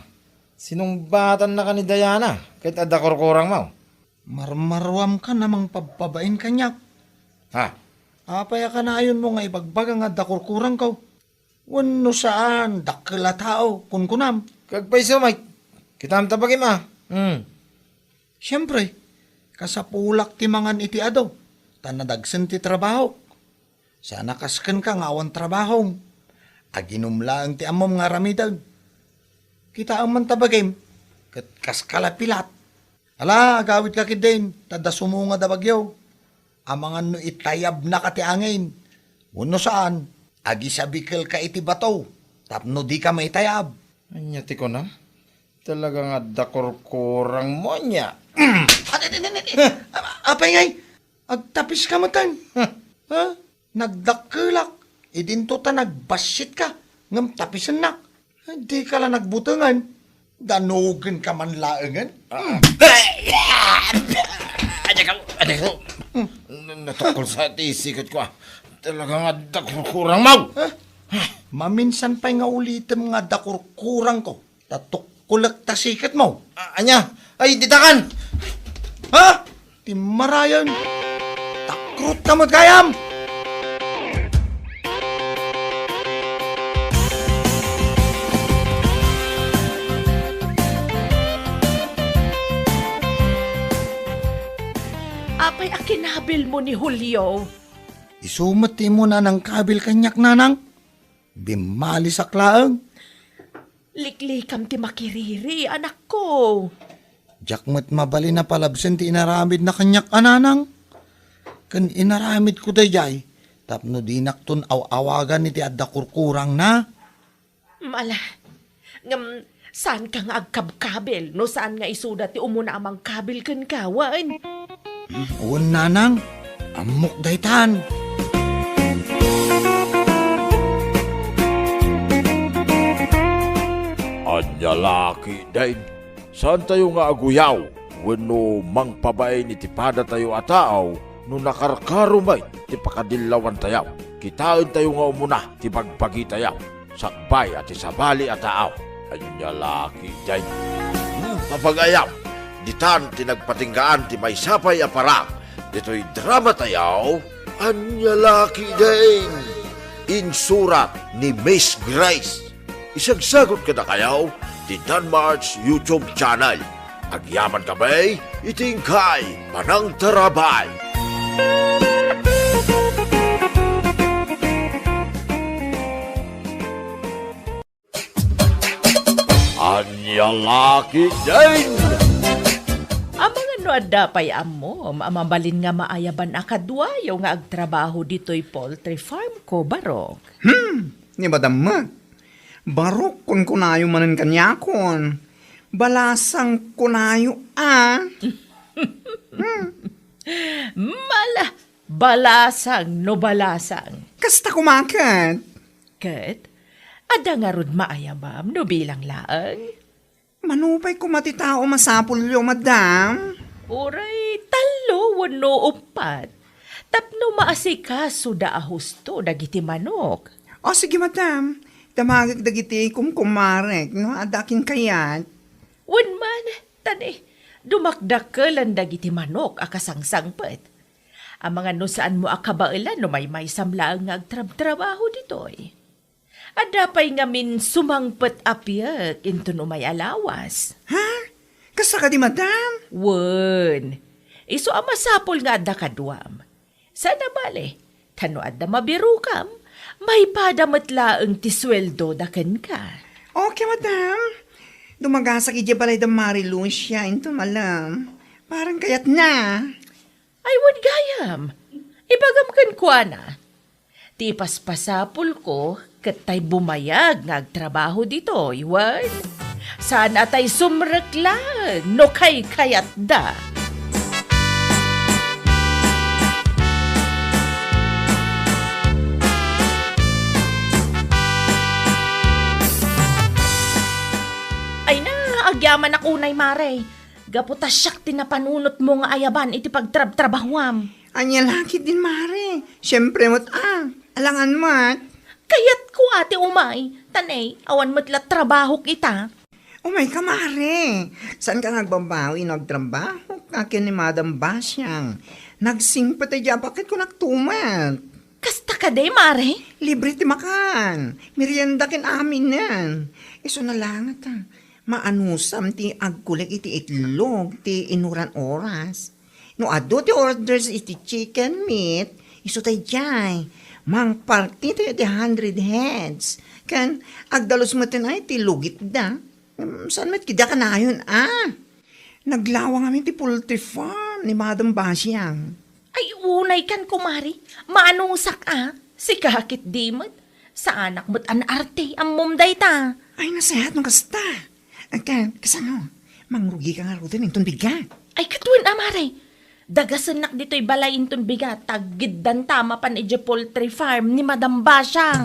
Sinungbatannaka ni Diana ket adda kurkurangmo. Marmaruamkan a mangpabpabain kaniak. Ha? Apay a kanayonmo nga ibagbaga nga adda kurkurangko? Wenno saan, dakkel a tao, kunkunam. Agpayso met. Kitaem ta bagim a. Hmm. Siempre, kasapulak ti mangan iti adu, ta nadagsen ti trabahok. Saan a kas kenka nga awan trabahom. Aginum laeng ti ammom nga aramiden. Kitaem man ta bagim, ket kaska la pilat. Ala, agawidka ketdin, ta adda sumungad a bagyo. Amangan no itayabnaka ti angin. Wenno saan, agisabikelka iti bato, tapno dika maitayab. Ania ti kuna? Talaga nga adda kurkurangmo ania. Adi, adi, adi, adi. Apay ngay, agtapiska metten. Ha? Nagdakkelak. Idinto ta nagbassitka, ngem tapisennak. Dika la nagbutengen. Danogenka man laengen. Ah, ah. Adi ka, adi ka. Hmm. Natukkol sa ti siketko a. Talaga nga adda kurkurangmo. Ha? Maminsan pay nga ulitem nga adda kurkurangko. Ta tukkolek ta siketmo. Ah, ania? Ay, ditakan! Ha? Timmarayen! Takrotka met gayam! Apay a kinabilmo ni Julio? Isu met ti immuna a nangkabil kaniak, nanang. Bimmalisak laeng. Liklikam ti makiriri, anakko. Diak met mabalin a palabsen ti inaramidna kaniak a nanang. Ken inaramidko daydiay tapno dinakton aw-awagan iti adda kurkurangna. Mala, ngem saanka nga agkabkabil no saan nga isuda ti umuna a mangkabil kenka, wen? Wen, nanang, ammok daytan. Ania la ketdin, saantayo nga aguyaw wenno mangpabain iti padatayo a tao no nakarkaro met ti pakadillawantayo. Kitaentayo nga umuna ti bagbagitayo. Sakbay a ti sabali a tao. Ania la ketdin? Hmm, papagayaw, ditan ti nagpatinggaan ti maysa pay a parang ditoy dramatayo. Ania la ketdin? Insurat ni Miss Grace. Isagsagut kadakayo ti Danmar's YouTube channel. Agyaman kami iti inkay panangtarabay. Ania la ketdin? Amangan no adda pay ammom a mabalin nga maayaban a kaduayo nga agtrabaho ditoy poultry farm ko, Barok. Hmm, ni Madam met. Barok kunkunayo manen kaniakon. Balasang kunayo a. Hmm. Mala, balasang no balasang. Kasta koma ket. Ket, adda ngarud maayabam no bilang laeng? Mano pay koma ti tao masapulyo, madam? Uray tallo wenno uppat. Tapno maasikasoda a husto dagiti manok. O, sige, madam. Damagek dagiti kumkumarek, no? Adda kin kayat. Wen man, tani, dumakdakkelan dagiti manok a kasangsangpet. Amangan no saanmo a kabaelan no maymaysam laeng nga agtrabtrabaho ditoy. Adda pay ngamin sumangpet a piek inton umay a lawas. Ha? Kasta kadi, madam? Wen, isu a masapul nga adda kaduam. Saan a bale, ta no adda mabirokam, maipada met laeng ti sueldoda kenka. Okay, madam. Dumagasak idiay balay da Mari Lucia inton malem. Parang kayatna. Ay, wen gayam. Ibagam kenkuana. Ti ipaspasapulko ket tay bumayag nga agtrabaho ditoy, wen? Saan a tay sumrek laeng no kaykayatda. Ay na, agyamanak unay, Mare. Gapu ta siak ti napanunotmo nga ayaban iti pagtrabtrabahuam. Ania la ketdin, Mare? Siempre met a, alangan met. Kayatko a ti umay, ta ne, awan met la trabahok ita. Umayka, Mare. Saanka nga agbabawi no agtrabahok ken ni Madam Basiang. Nagsingpet idiay a baketko, naktumet. Kasta kadi, Mare? Libre ti makan, merienda ken aminen. Isuna laengen ta, maanusam ti agkuleg iti itlog ti inuran oras. No adu ti orders iti chicken meat, isu tay jay. Mangparti tayo ti hundred heads. Ken agdalus metten ay ti lugitda. Em, saan met kida kanayon, a? Naglawang amin ti poultry farm ni Madam Basiang. Ay, unay kan, kumari. Maanusak, a? Sika ket di met. Saanak met a naarte, ammom dayta. Ay, nasayaat no kasta. Agka, kasano? Mangrugika ngaruden inton bigat. Ay, ket wen a, Mare. Dagasennak ditoy balay inton bigat, ta aggiddanta mapan idiay poultry farm ni Madam Basiang.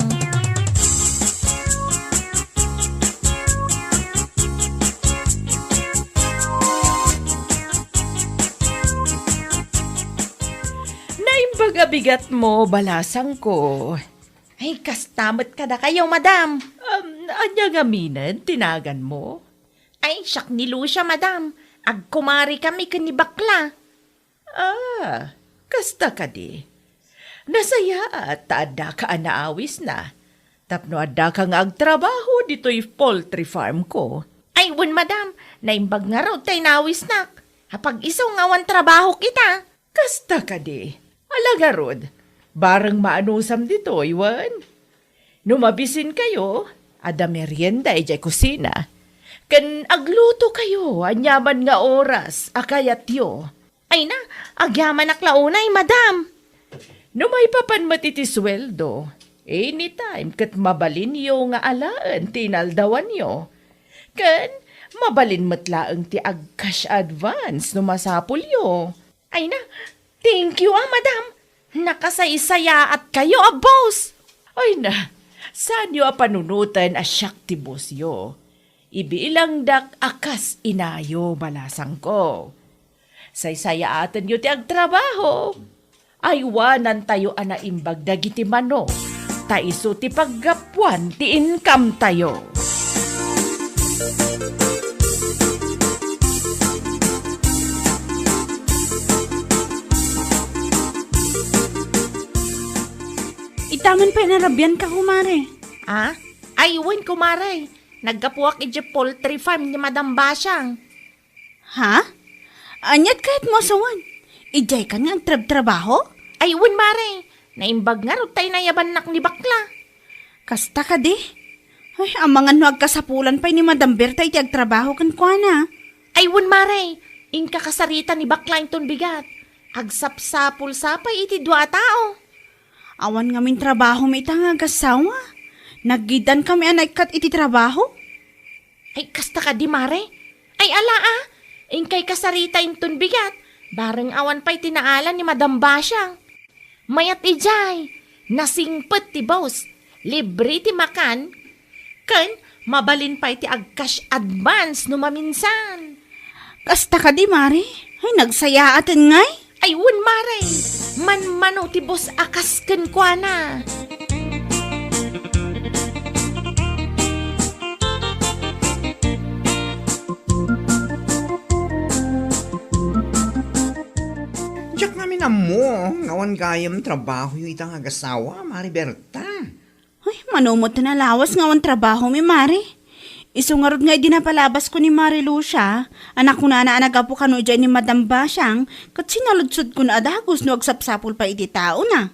Naimbag a bigatmo, balasangko. Ay, kasta met kadakayo, madam. Um, ania ngaminen ti naganmo? Ay, siak ni Lucia, madam. Agkumarikami ken ni Bakla. Ah, kasta kadi. Nasayaat ta addaka a naawisna. Tapno addaka nga agtrabaho ditoy poultry farm ko. Ay, wen, madam. Naimbag ngarud tay naawisnak. Apag-isu nga awan trabahok ita. Kasta kadi. Ala ngarud, bareng maanusam ditoy, wen? No mabisinkayo, adda merienda idiay kusina. Ken aglutokayo aniaman nga oras a kayatyo. Ay na, agyamanak la unay, madam. No maipapan met iti sueldo, anytime ket mabalinyo nga alaen ti inaldawanyo. Ken mabalin met laeng ti ag-cash advance no masapulyo. Ay na, thank you, ah, madam. Nakasaysayaatkayo a boss. Ay na, saanyo a panunoten a siak ti bossyo. Ibilangdak a kas inayo, balasangko. Saysayaatenyo ti agtrabaho. Aywanantayo a naimbag dagiti manok, ta isu ti paggapuan ti income tayo. Ita Wen pay narabianka, kumare? Ah? Ay, wen, kumare. Naggapuak idiay poultry farm ni Madam Basiang. Ha? Aniat kayat mo a sawen? Idiay kan nga agtrabtrabaho? Ay, wen, mare. Naimbag ngarud ta inayabannak ni bakla. Kasta kadi? Ay, amangan no agkasapulan pay ni Madam Berta iti agtrabaho kenkuana. Ay, wen, mare. Inka kasarita ni bakla inton bigat. Agsapsapul sa pay iti dua a tao. Awan ngamin trabahom ita nga agassawa. Naggidankami a naikkat iti trabaho. Ay, kasta kadi, mare? Ay, ala, a. Inkay kasarita inton bigat. Bareng awan pay ti naala ni Madam Basiang. Mayat idiay, nasingpet ti boss. Libre ti makan. Ken, mabalin pay ti ag-cash advance no maminsan. Kasta kadi, mare? Ay, nagsayaaten ngay? Ay, wen, mare. Manmano ti boss a kas kenkuana. Diak ngamin ammo nga awan gayam trabahoyo ita nga agasawa, Mare Berta. Ay, mano met ti nalawas nga awan trabahomi, mare. Isu ngarud nga idi napalabasko ni Mare Lucia, a nakunana a naggapu kano idiay ni Madam Basiang, ket sinaludsodkon a dagus no agsapsapul pay iti taona.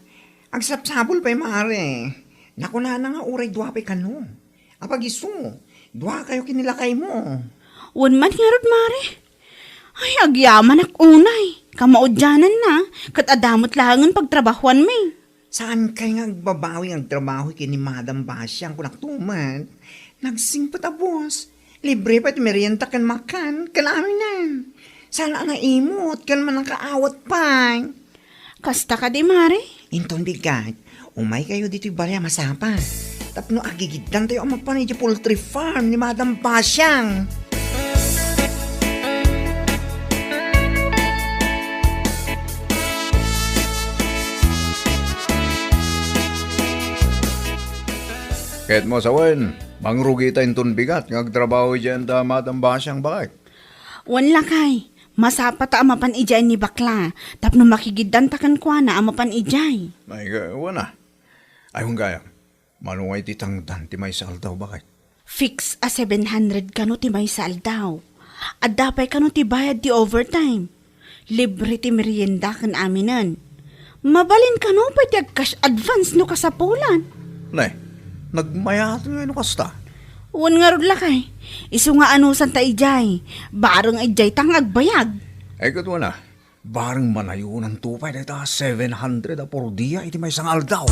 Agsapsapul pay, mare. Nakunana nga uray dua pay kano. Apagiso, duakayo ken ni lakaymo. Wen man ngarud, mare. Ay, agyamanak unay. Kamaudiananna, ket adda met laengen pagtrabahuanmi. Saankay nga agbabawi nga agtrabaho ken ni Madam Basiang, kunak tumet. Nagsingpet a boss. Libre pay ti merienda ken makan ken aminen. Saan a naimot ken mannakaawat pay. Kasta kadi, mare? Inton bigat, umaykayo ditoy balay a masapa. Tapno agigiddantayo a mapan idiay poultry farm ni Madam Basiang. Ket mo sawen, mangrugita inton bigat nga agtrabaho idiay enta Madam Basiang, baket. Wen, lakay, masapata a mapan idiay ni bakla, tapno makigiddanta kenkuana a mapan idiay. Ay, ka-, wen a. Ay, wen gayam. Mano nga iti tangdan ti maysa aldaw, baket? Fix a seven hundred kano ti maysa aldaw. Adda pay kano ti bayad ti overtime. Libre ti merienda ken aminen. Mabalin kano pay ti ag-cash advance no kasapulan. Ne, nagmayat nga no kasta. Wen ngarud, lakay. Isu nga anusanta idiay. Bareng idiay ta nga agbayag. Ay, ket wen a. Bareng manayonanto pay dayta seven hundred a por dia iti maysa nga aldaw.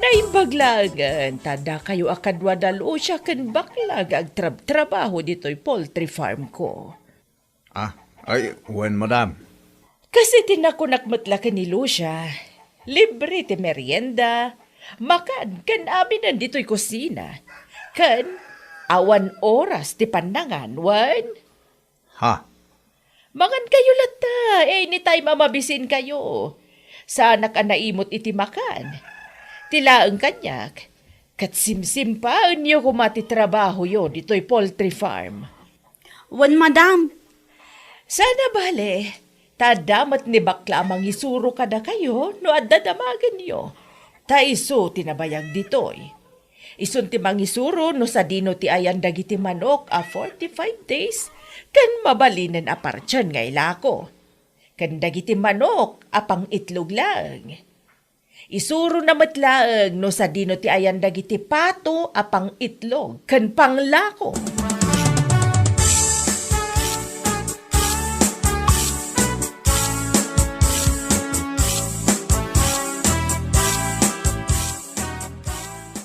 Naimbag laengen ta dakayo a kadua da Lucia ken bakla nga agtrabtrabaho ditoy poultry farm ko. Ah, ay, wen, madam. Kas iti nakunak met la ken ni Lucia, libre ti merienda, makan ken aminen ditoy kusina, ken awan oras ti pannangan, wen? Ha? Mangankayo latta, anytime a mabisinkayo. Saanak a naimot iti makan. Ti laeng kaniak, ket simsimpaenyo koma ti trabahoyo ditoy poultry farm. Wen, madam. Sana bale, ta adda met ni bakla a mangisuro kadakayo no adda damagenyo. Ta isu ti nabayag ditoy. Isun ti mangisuro no sadino ti ayan dagiti manok a forty-five days ken mabalinen a partian nga ilako, ken dagiti manok a pang-itlog laeng. Isurona met laeng no sadino ti ayan dagiti pato a pang-itlog ken panglako.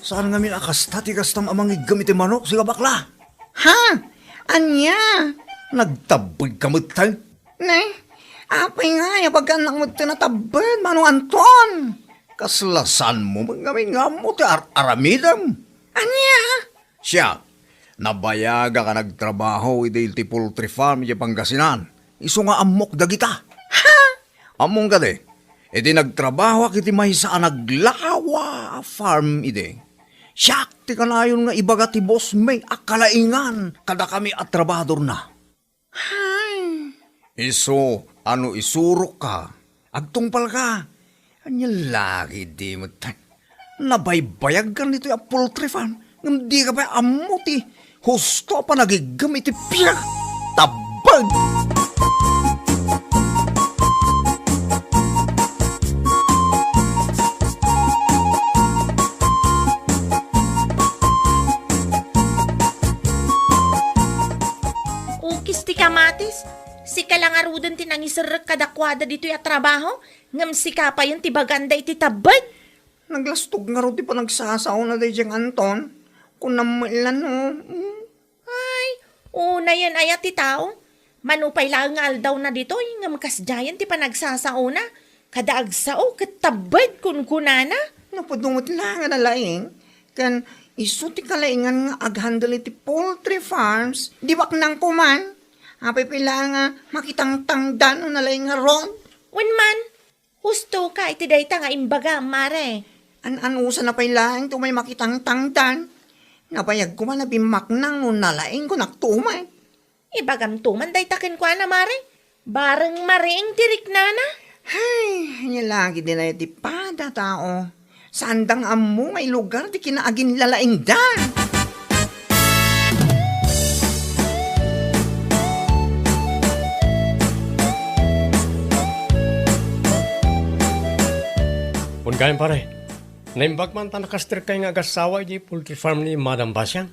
Saan ngamin a kasta ti kastam a mangiggem iti manok, sika bakla? Ha? Ania? Nagtabbeg ka met, tay? Ne? Apay nga, ya bagannak met ti natabbeg, Mano Anton? Kasla saanmo met ngamin nga ammo ti ar-aramidem? Ania? Siak, nabayagak a nagtrabaho idi iti poultry farm iti Pangasinan. Isu nga ammok dagita. Ha? Ammom kadi, idi nagtrabahoak iti maysa a naglawa a farm idi, Siak ti kanayon nga ibaga ti boss mi a kalaingan kadakami a trabahadorna. Hay. Isu a no isurokka, agtungpalka. Ania la ketdi met? Nabaybayagkan ditoy a poultry farm, ngem dika pay ammo ti husto a panagiggem iti pia. Tabbag! Ukis ti kamatis, sika la ngaruden ti nangiserrek kadakuada ditoy a trabaho, ngem sika payen ti baganda iti tabbag. Naglastog ngarud ti panagsasaona daydiay Anton. Kunam met la no. Mm. Ay, unayen aya ti tao? Mano pay laeng nga aldawna ditoy, ngem kasdiayen ti panagsasaona. Kada agsao, ket tabbag kunkunana. Napudno met la nga nalaing, ken isu ti kalaingan nga aghandle iti poultry farms, di baknang koman. Apay pay laeng nga makitangtangdan no nalaing ngarud? Wen man, hustoka iti dayta nga imbagam, mare. An-anusana pay laeng ti umay makitangtangdan. Nabayag koman a bimmaknang no nalaing ko naktuman. Ibagam tuman dayta kenkuana, mare. Bareng mariing ti riknana. Hay, ania la ketdi aya ti pada tao. Saanda nga ammo nga ilugar ti kinaaginlalaingda. Wen gayam, pare. Naimbag man ta nakastrek kay nga agassawa iti poultry farm ni Madam Basiang.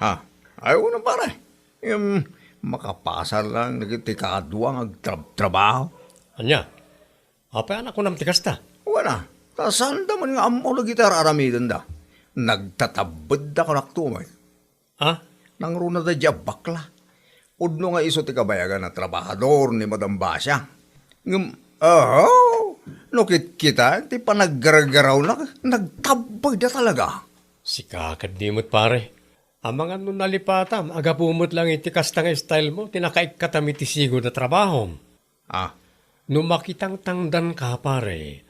Ha? Ay, wen, pare. Em, makapasar lang dagiti kadua nga agtrab-trabaho. Ania? Apay a nakunam ti kasta? Wen a, ta saanda man nga ammo dagiti ar-aramidenda. Nagtatabbedda kanaktay. Ha? Nangruna daydiay a bakla. Pudno nga isu ti kabayagan a trabahador ni Madam Basia. Ngem, aho, no kitkitaem ti panaggargarawna, nagtabbedda talaga. Sika ketdi met, pare. Amangan no nalipatam, a gapu met laeng iti kasta nga style mo, ti nakaikkatam iti sigud a trabahom. Ah. No makitangtangdanka, pare,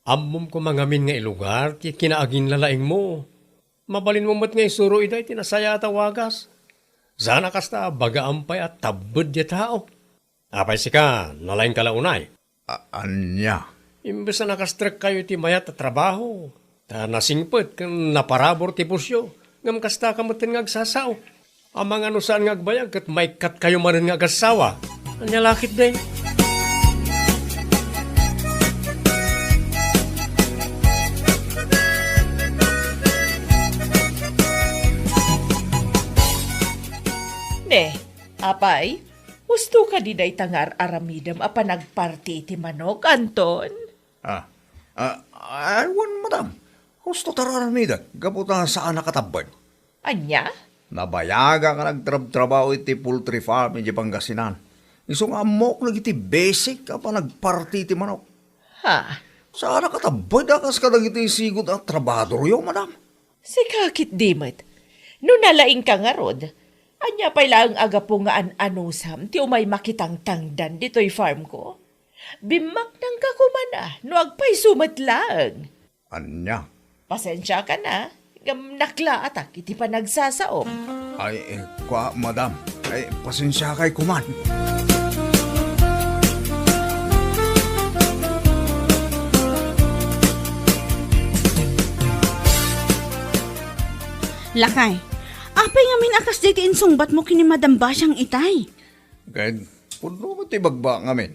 ammom koma ngamin nga ilugar ti kinaaginlalaingmo. Mabalinmo met nga isuro ida iti nasayaat a wagas. Saan a kasta, bagaam pay a tabbed diay tao. Apay sika, nalaingka la unay? A-, ania? Imbes a nakastrekkayo iti mayat a trabaho, ta nasingpet ken naparabur ti pusyo, ngem kastaka metten nga agsasao. Amangan no saan nga agbayag ket maikkatkayo manen nga agassawa. Ania la ketdi? Ne, apay, husto kadi dayta nga ar-aramidem a panagparti iti manok, Anton? Ah, ah, ay, wen, madam. Husto ti ar-aramidek, gapu ta saanak a tabbed. Ania? Nabayagak nga nagtrabtrabaho iti poultry farm idiay Pangasinan. Isu nga ammok dagiti basic a panagparti iti manok. Ha? Saanak a tabbed a kas kadagiti sigud a trabahadoryo, madam. Sika ketdi met. No nalaingka ngarud, ania pay laeng a gapu nga an-anusam ti umay makitangtangdan ditoy farmko? Bimmaknangka koman a no agpayso met laeng. Ania? Pasensiakan a, ngem naklaatak iti panagsasaom. Ay, eh, kua, madam. Ay, pasensiakay koman. Lakay, apay ngamin a kasdiay ti insungbatmo ken ni Madam Basiang itay? Ket pudno met ti ibagbaak ngamin.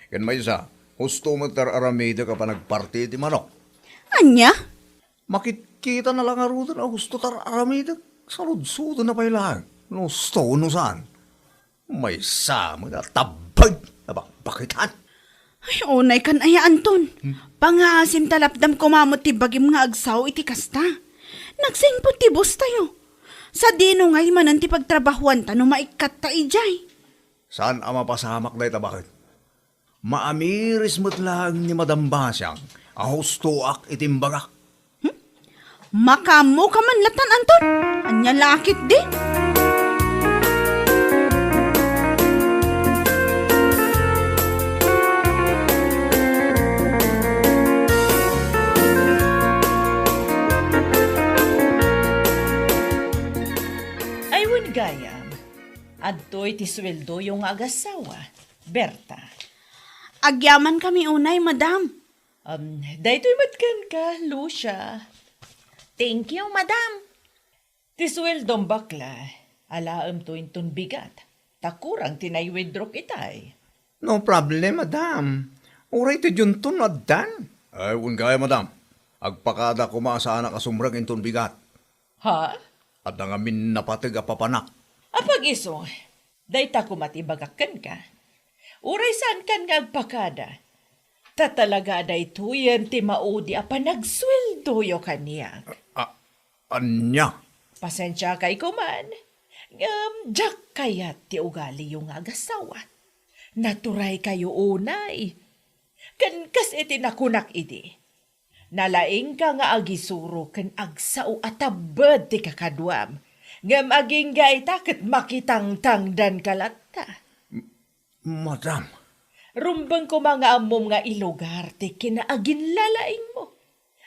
Ken maysa, husto met ti ar-aramidek a panagparti iti manok. Ania? Makitkitana la ngaruden a husto ti ar-aramidek. Saludsodna pay laeng no husto wenno saan. Maysa met a tabbed a bakbakitan. Ay, unaykan aya, Anton. Hmm? Pangaasim ta lapdam koma met ti bagim nga agsao iti kasta. Nagsingpet ti boss tayo. Sadino ngay manen ti pagtrabahuanta no maikkatta idiay? Saan a mapasamak dayta, baket? Maamiris met laeng ni Madam Basiang a hustoak iti imbagak. Hmm? Makaammoka man latan, Anton? Ania la ketdi? Adtoy ti sueldoyo nga agassawa, Berta. Agyamankami unay, madam. Um, daytoy met kenka, Lucia. Thank you, madam. Ti sueldom, bakla, alaemto inton bigat, ta kurang ti nai-withdrawk itay. No problem, madam. Uray ti dionto no addan. Ay, wen gayam, madam. Agpakada koma a saanak a sumrek inton bigat. Ha? Adda ngamin napateg a papanak. Apay isu, dayta koma ti ibagak kenka. Uray saankan nga agpakada. Ta talaga a daytoyen ti maudi a panagsueldoyo kaniak. A-, ania? Pasensiakay koman, ngem diak kayat ti ugaliyo nga agassawa. Naturaykayo unay. Ken kas iti nakunak idi, nalaingka nga agisuro ken agsao a tabbed ti kakaduam, ngem agingga ita ket makitangtangdanka latta. M-, madam. Rumbeng koma nga ammom nga ilugar ti kinaaginlalaingmo.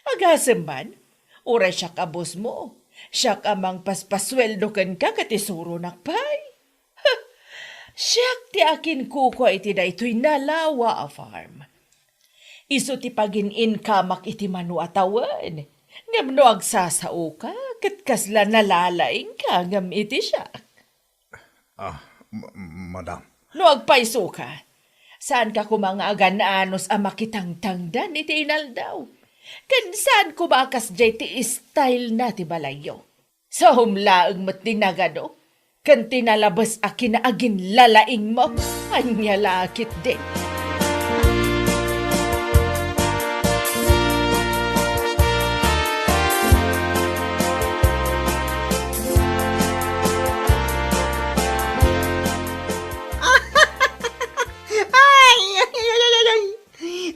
Agasem man, uray siak a bossmo, siak a mangpaspasueldo kenka ket isuronak pay. Siak ti akinkukua iti daytoy nalawa a farm. Isu ti pagin-inkamak iti mano a tawen. Ngem no agsasaoka, ket kasla nalalaingka ngem iti siak. Ah, ma-, madam. No agpaysoka, saanka koma nga agan-anos a makitangtangdan iti inaldaw. Ken saan koma a kasdiay ti style na ti balayyo. Saom laeng met ti nagado, ken ti nalabes a kinaaginlalaingmo. Ania la ketdi? Ay, ay, ay, ay, ay, ay.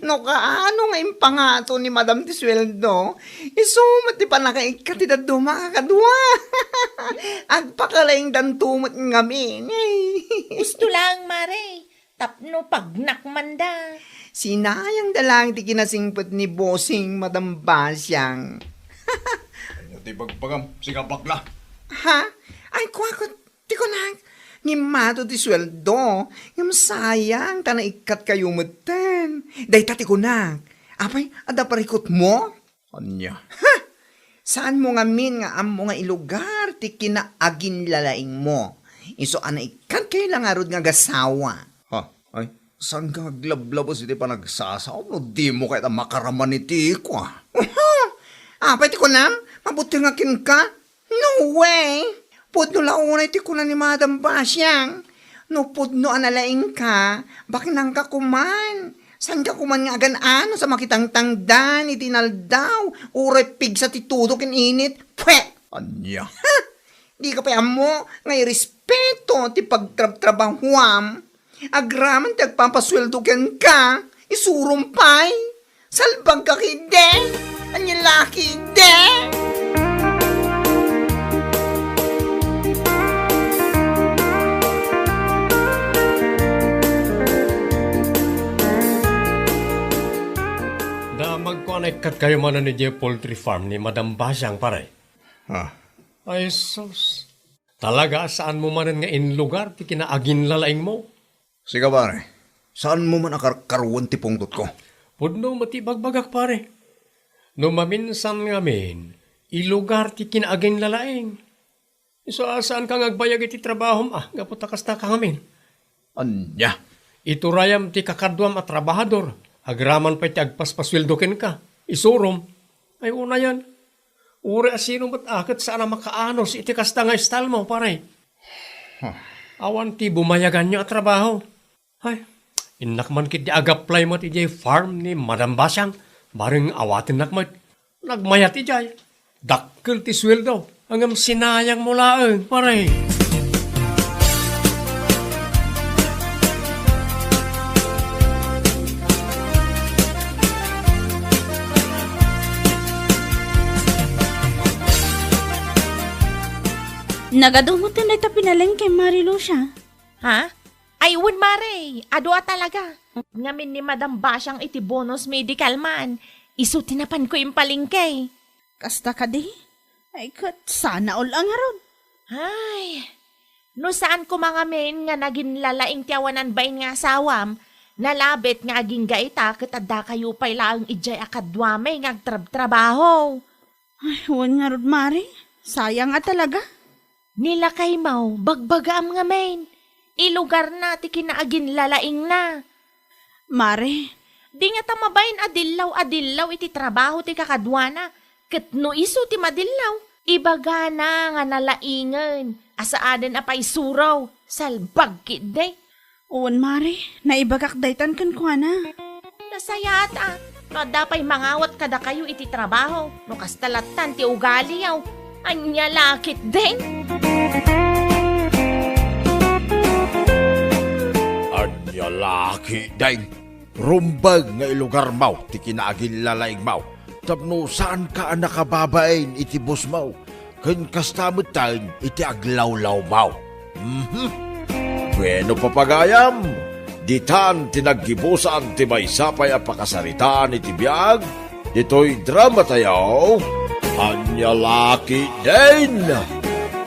No kaano nga impangato ni Madam ti sueldo, isu met ti pannakaikkat ti dadduma a kakadua. Agpakalaingdanto met ngamin. Ay. Gusto lang, Mare. Tapno pagnakmanda. Sinayangda lang ti kinasingpet ni Bossing Madam Basiang. Ania ti bagbagam, siga bakla? Ha? Ay, kuakot, ti kunak, ngimmato ti sueldo, ngem sayang, ta naikkat kayo metten. Dayta ti kunak. Apay, adda parikutmo? Ania? Ha! Saanmo ngamin nga ammo nga ilugar ti kinaaginlalaingmo? Isu a naikkat kayo la ngarud nga agasawa. Ha? Ay, saanka nga aglablabes iti panagsasaom no dimo kayat a makaraman iti kua? Apay ti kunam? Mabuti nga kenka? No way! Pudno la unay ti kuna ni Madam Basiang. No pudno a nalaingka, baknangka koman. Saanka koman nga agan-anos a makitangtangdan iti inaldaw, uray pigsa ti tudo ken init. Pwet! Ania? Ha! Dika pay ammo nga irespeto ti pagtrabtrabahuam. Agraman ti agpapasueldo kenka, isurom pay. Salbagka ketdi! Ania la ketdi! Damagko a naikkat kayo manen idiay poultry farm ni Madam Basiang, pare. Ah. Ay, sus. Talaga a saanmo manen nga inlugar ti kinaaginlalaingmo? Sika, pare, saanmo man a karkaruen ti pungtotko? Pudno met ti ibagbagak, pare. No maminsan ngamin, ilugar ti kinaaginlalaing. Isu a saanka nga agbayag iti trabahom a gapu ta kasta ka ngamin. Ania? Iturayam ti kakaduam a trabahador, agraman pay ti agpaspasueldo kenka. Isurom. Ay, unayen. Uray a sino met a ket saan a makaanos iti kasta nga istalmo, pare. Huh. Awan ti bumayaganyo a trabaho. Ay, innak man ketdi agaplay met idiay farm ni Madam Basiang, bareng awatennak met. Nagmayat idiay. Dakkel ti sueldo, ngem sinayangmo laeng, pare. Nagadu met dayta pinalengke, Mare Lucia. Ha? Ay, wen, Mare, adu a talaga. Ngamin ni Madam Basiang iti bonus medical man, isu ti napanko impalengke. Kasta kadi? Ay, ket sana all a ngarud. Ay, No saan koma ngamin nga naginlalaing ti awanan bain nga asawam, nalabit nga agingga ita ket addakayo pay laeng idiay a kaduami nga agtrabtrabaho. Ay, wen ngarud, Mare. Sayang a talaga. Ni lakaymo, bagbagaam ngamin. Ilugarna ti kinaaginlalaingna. Mare, di ngata mabain a dillaw a dillaw iti trabaho ti kakaduana, ket no isu ti madillaw, ibagana nga nalaingen a saanen a paisuro, salbag ketdi. Wen, Mare, naibagak daytan kenkuana. Nasayaat a, no adda pay mangawat kadakayo iti trabaho, no kasta lattan ti ugaliyo. Ania la ketdin? Ania la ketdin? Rumbeng nga ilugarmo ti kinaaginlalaingmo tapno saanka a nakababain iti busmo, ken kasta metten iti aglawlawmo. Mhm. Bueno, papagayam, ditan ti naggibusan ti maysa pay a pakasaritaan iti biag ditoy dramatayo, Ania la ketdin!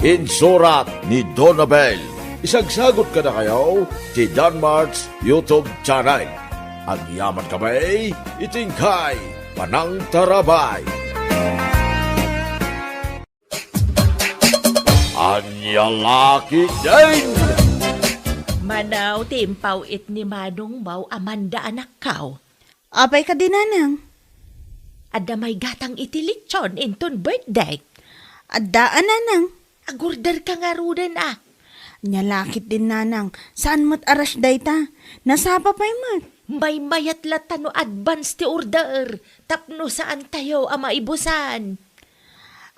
Insurat ni Donabel. Isagsagot kadakayo ti Danmart's YouTube channel. Agyaman kami iti inkay panangtarabay. Ania la ketdin? Mano ti impaw-it ni Manongmo, Amanda, anakko? Apay kadi, nanang? Adda maygatang iti lechon inton birthday. Adda a, nanang. Agorderka ngaruden a. Ania la ketdin, nanang. Saan met a rush dayta. Nasapa pay met. Maymayat latta no advance ti order tapno saantayo a maibusan.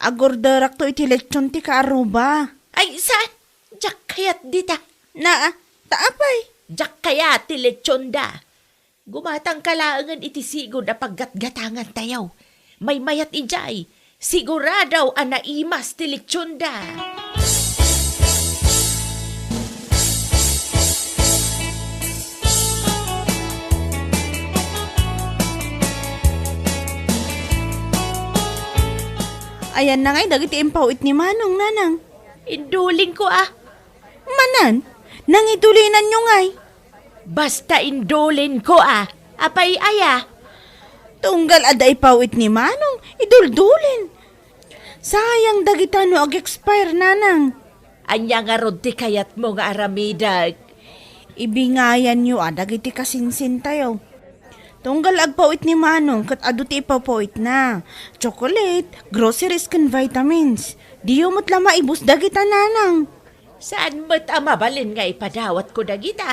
Agorderakto iti lechon ti kaaruba. Ay, saan? Diak kayat dita. Naa, ta apay? Diak kayat ti lechonda. Gumatangka laengen iti sigud a paggatgatangantayo. Maymayat idiay, sigurado a naimas ti lechonda. Ayanna ngay dagiti impaw-it ni Manong, nanang? Indulingko a. Manen, nangidulinanyo ngay? Basta indulingko a. Apay aya? Tunggal adda ipaw-it ni Manong, iduldulin. Sayang dagita no ag-expire, nanang. Ania ngarud ti kayatmo nga aramidek? Ibingayanyo a dagiti kasinsintayo. Tunggal agpaw-it ni Manong ket adu ti ipawpaw-itna. Chocolate, groceries ken vitamins. Diyo met la maibus dagita, nanang. Saan met a mabalin nga ipadawatko dagita?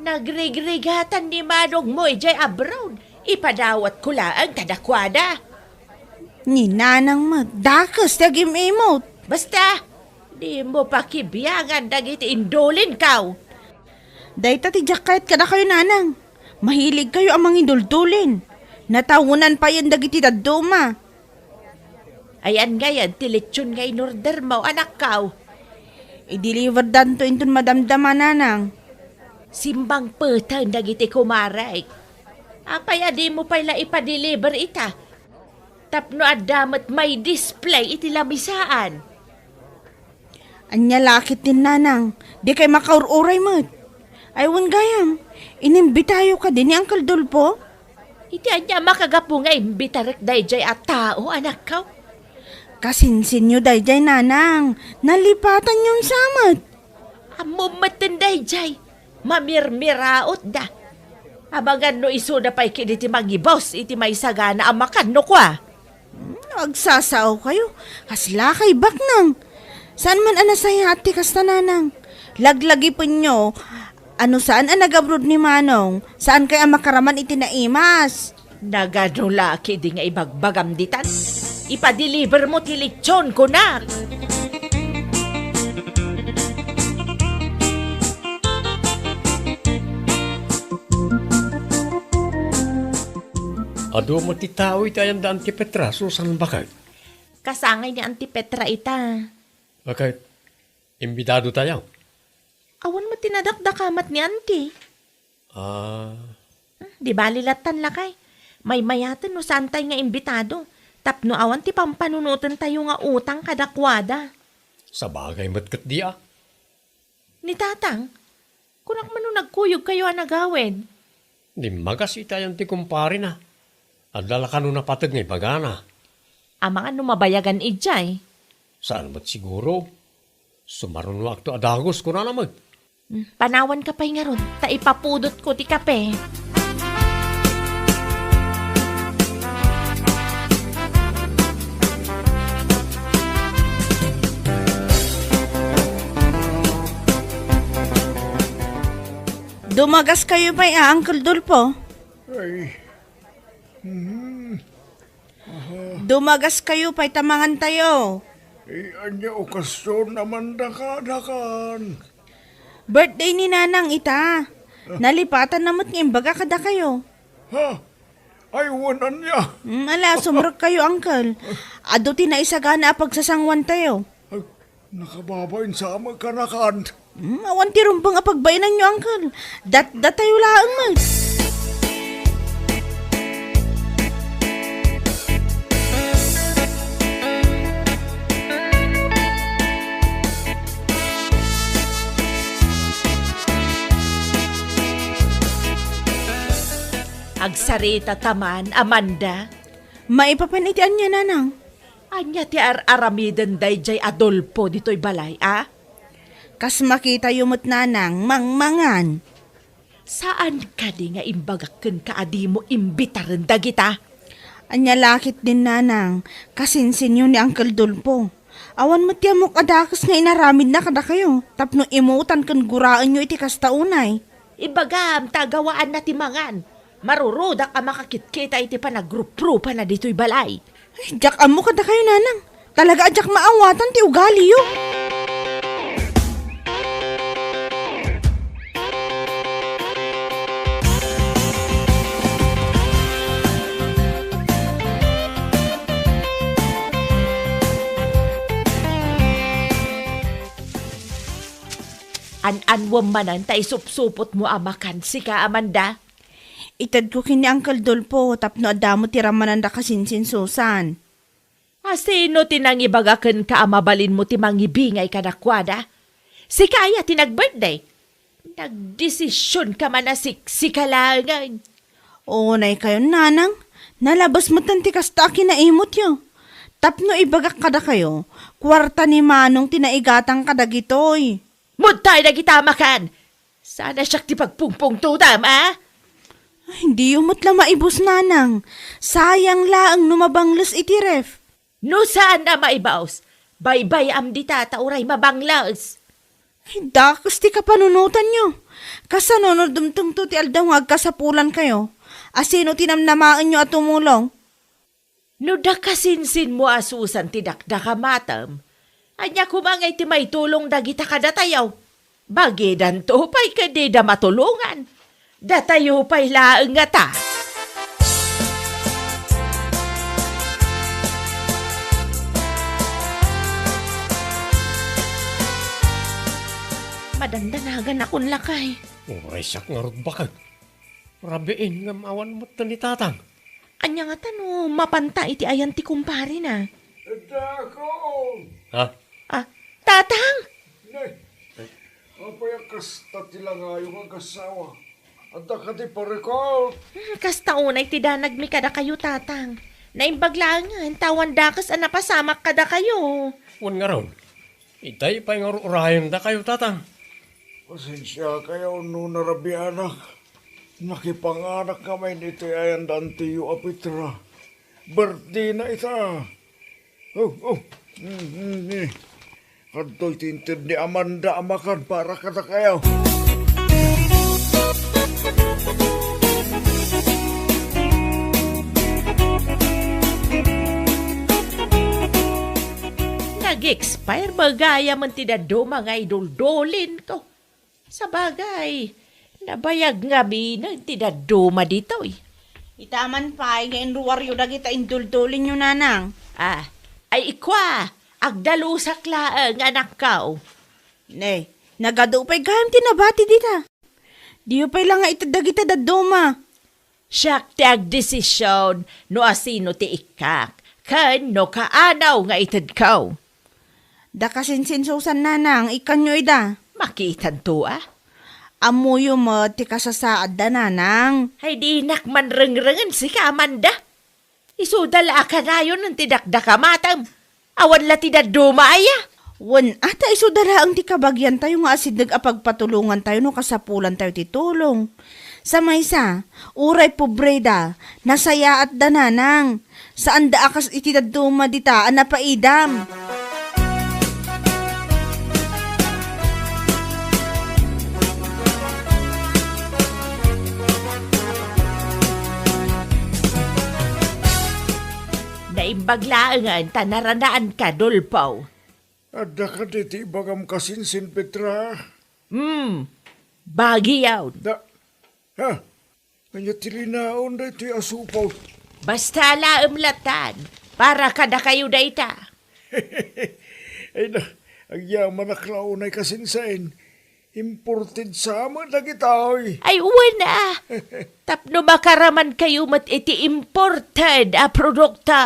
Nagrigrigatan ni Manongmo idiay abroad. Ipadawatko laeng kadakuada. Ni nanang met, dakes ti agim-imot. Basta, dimo pakibiangan dagiti indulinko. Dayta ti diak kayat kadakayo, nanang. Mahiligkayo a mangiduldulin. Natawenna payen dagiti dadduma. Ayan ngay ti lechon nga inordermo, anakko. I-deliverdanto inton madamdama, nanang. Simmangpeten dagiti kumarek. Apay a dimo pay la ipa-deliver ita? Tapno adda met may display iti lamisaan. Ania la ketdin, nanang, dikay makaur-uray met. Ay, wen gayam, inimbitayo kadi ni Uncle Dolpo? Iti ania a makagapu nga imbitarek daydiay a tao, anakko? Kasinsinyo daydiay, nanang, nalipatanyon sa met. Ammom metten daydiay, mamirmirautda. Amangan no isuda pay kadi ti mangibus iti maisagana a makan no kua. Hmm, agsasaokayo. Kaslakay baknang. Saan man a nasayaat ti kasta, nanang. Laglagipenyo a no saan a nagabroad ni Manong, saankay a makaraman iti naimas. Nagadu la kadi nga ibagbagam ditan? Ipa-deliver mo ti lechon, kunak. Adu met ti tao iti ayanda Auntie Petra, Susan, baket. Kasangay ni Auntie Petra ita. Baket, imbitado tayo. Awan met ti nadakdakamat ni Auntie. Ah. Hmm, di bali lattan, lakay. Maymayaten no saantay nga imbitado. Tapno awan ti pampanunotentayo nga utang kadakuada. Sabagay met ketdi a. Ni Tatang, kunak man no nagkuyogkayo a nagawid. Dimmagas iti ayan ti kumparena. Adda la kano napateg nga ibagana. Amangan no mabayagan idiay. Saan met siguro? Sumarunoakto a dagus, kunana met. Hmm, panawanka pay ngarud, ta ipapudotko ti kape. Dumagaskayo pay a, Uncle Dolpo? Ay. Hmm. Dumagaskayo pay ta mangantayo. Eh, ania okasion a manda kadakan? Birthday ni Nanang ita. Nalipatan na met nga imbaga kadakayo. Ha? Ay, wen, ania? Mm, ala, sumrekkayo, Uncle. Adu ti naisagana a pagsasanguantayo. Ay, nakababain sa amin kanakan. Hmm, awan ti rumbeng a pagbainanyo, Uncle. Datdatayo laeng met. Agsarita ta man, Amanda. Maipapan iti ania, Nanang? Ania ti ar-aramiden daydiay Adolfo ditoy balay, a? Kas makitayo met, Nanang, mangmangan. Saan kadi nga imbagak kenka a dimo imbitaren dagita? Ania la ketdin, Nanang, kasinsinyo ni Uncle Dolfo. Awan met ti ammok a dakes nga inaramidna kadakayo tapno imutan ken guraenyo iti kasta unay. Ibagam ta agawaanna ti mangan. Marurudak a makakitkita iti panagruprupana ditoy balay. Ay, diak ammo kadakayo, Nanang. Talaga a diak maawatan ti ugaliyo. An-anwem manen ta isupsupotmo a makan, sika, Amanda? Itedko ken ni Uncle Dolfo tapno adda met ti rammananda kasinsin Susan. A, sino ti nangibaga kenka a mabalinmo ti mangibingay kadakuada? Sika aya ti nag-birthday? Nagdesisionka man a siksika laengen. Unay kayon, Nanang. Nalabes metten ti kasta a kinaimutyo. Tapno ibagak kadakayo, kuarta ni Manong ti naigatang kadagitoy. Muttay dagita a makan! Saan a siak ti pagpungpungtodam, a? Ay, diyo met la maibus, Nanang. Sayang laeng no mabangles iti ref. No saan a maibus, baybay-am dita ta uray mabangles. Ay, dakes ti kapanunotanyo. Kasano no dumtengto ti aldaw nga agkasapulankayo? A, sino ti namnamaenyo a tumulong? No dakasinsinmo a Susan ti dakdakamatem, ania koma ngay ti maitulong dagita kadatayo? Bagidanto pay ket dida matulongan. Datayo pay laeng ngata. Madandanaganakon lakay. Uray siak ngarud baket. Rabiin ngem awan met ni Tatang. Ania ngata no mapanta iti ayan ti kumparena? Adda ako! Ha? Ah, Tatang! Ne, apay a kasta ti langayo nga agasawa? Adda kadi parikot? Hmm, kasta unay ti danagmi kadakayo, Tatang. Naimbag laengen ta awan dakes a napasamak kadakayo. Wen ngarud, itay pay nga ur-urayendakayo, Tatang. Pasensiakayo no narabianak. Nakipanganak ngamin iti ayan da Antiyo a Petra. Birthday na ita. Oh, oh. Mm, mm, eh. Kadtoy ti inted ni Amanda a makan para kadakayo. Nag-expire ba gayam ti dadduma nga iduldulinko? Sabagay, nabayag ngaminen ti dadduma ditoy. Ita man pay nga inruaryo dagita induldulinyo, Nanang. Ah, ay ikwa, agdalusak laeng, anakko. Ne, nagadu pay gayam ti nabati dita. Diyo pay la nga ited dagita dadduma. Siak ti agdesision no asino ti ikkak, ken no kaano nga itedko. Dakasinsin Susan, Nanang, ikkanyo ida. Makitanto a. Ammoyo met ti kasasaadda, nanang. Ay, dinak man rengrengen sika, Amanda. Isuda la a kanayon ti dakdakamatem. Awan la ti dadduma aya. Wen, a, ta isuda laeng ti kabagiantayo nga asideg a pagpatulongantayo no kasapulantayo ti tulong. Sa maysa, uray pobreda, nasayaatda, nanang. Saanda a kas iti dadduma dita a napaidam. Naimbag laengen ta naranaanka, Dolpaw. Adda kadi ti ibagam kasinsin, Petra? Hmm, bagion. Da, ha? Ania ti linaon daytoy a supot? Basta alaem latan, para kadakayo dayta. Ay na, agyamanak la unay kasinsin. Imported sa met dagitoy. Ay, wen a. Tapno makaraman kayo met iti imported a produkto.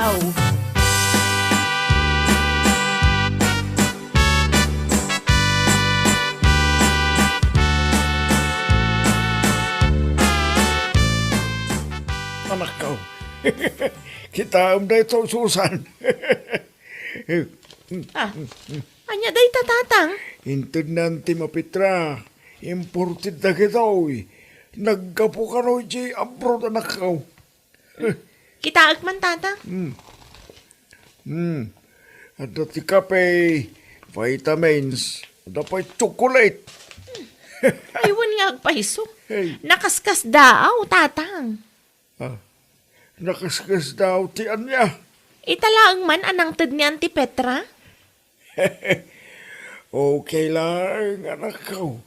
Anakko. Kitaem daytoy, Susan. Ah, ania dayta, Tatang? Inted ni Auntie Mapitra. Imported dagitoy. Naggapu kano iti abroad, anakko. Kitaek man, Tatang. Hmm. Hmm. Adda ti kape, vitamins, adda pay chocolate. Ay, wen nga agpayso. Hey. Nakaskasdaaw, Tatang. Ah, nakaskasdaaw ti ania? Ita laeng man a nangted ni Auntie Petra? Okay laeng, anakko.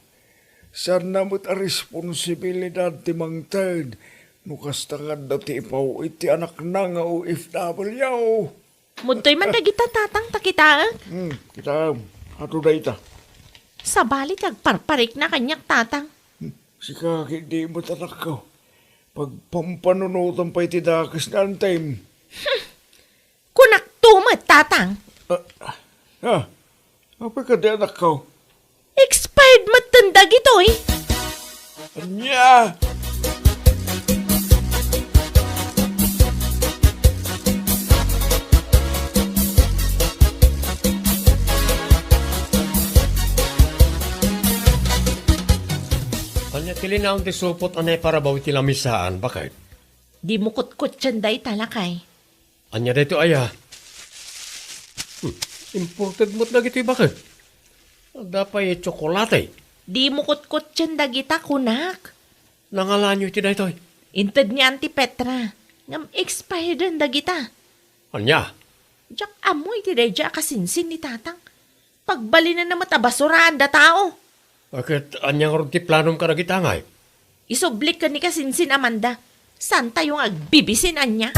Saanna met a responsibilidad ti mangted no kasta nga adda ti ipaw-it ti anakna nga O F W. Mudtoy man dagita, Tatang, ta kitaek. Hmm, kitaem. Ato dayta. Sabali ti agparparikna kaniak, Tatang. Hmm, sika, ket di met, anakko. Pagpampanunotam pay ti dakes ni Antem. Hmm. Kunakto met, Tatang. Ah, ah. Apay kadi, anakko? Expired metten dagitoy. Ania? Ania ti linaon ti supot a naiparabaw iti lamisaan, baket? Dimo kutkuttien dayta, lakay. Ania daytoy aya? Hmm, imported met dagitoy baket. Adda pay tsokolate. Dimo kutkuttien dagita, kunak. Nangalanyo iti daytoy? Inted ni Auntie Petra. Ngem expired dagita. Ania? Diak ammo iti daydiay a kasinsin ni Tatang. Pagbalinenna met a basuraanda tao. Ket ania ngarud ti planom kadagita, ngay? Isublik ken ni kasinsin, Amanda. Saantayo nga agbibisin ania?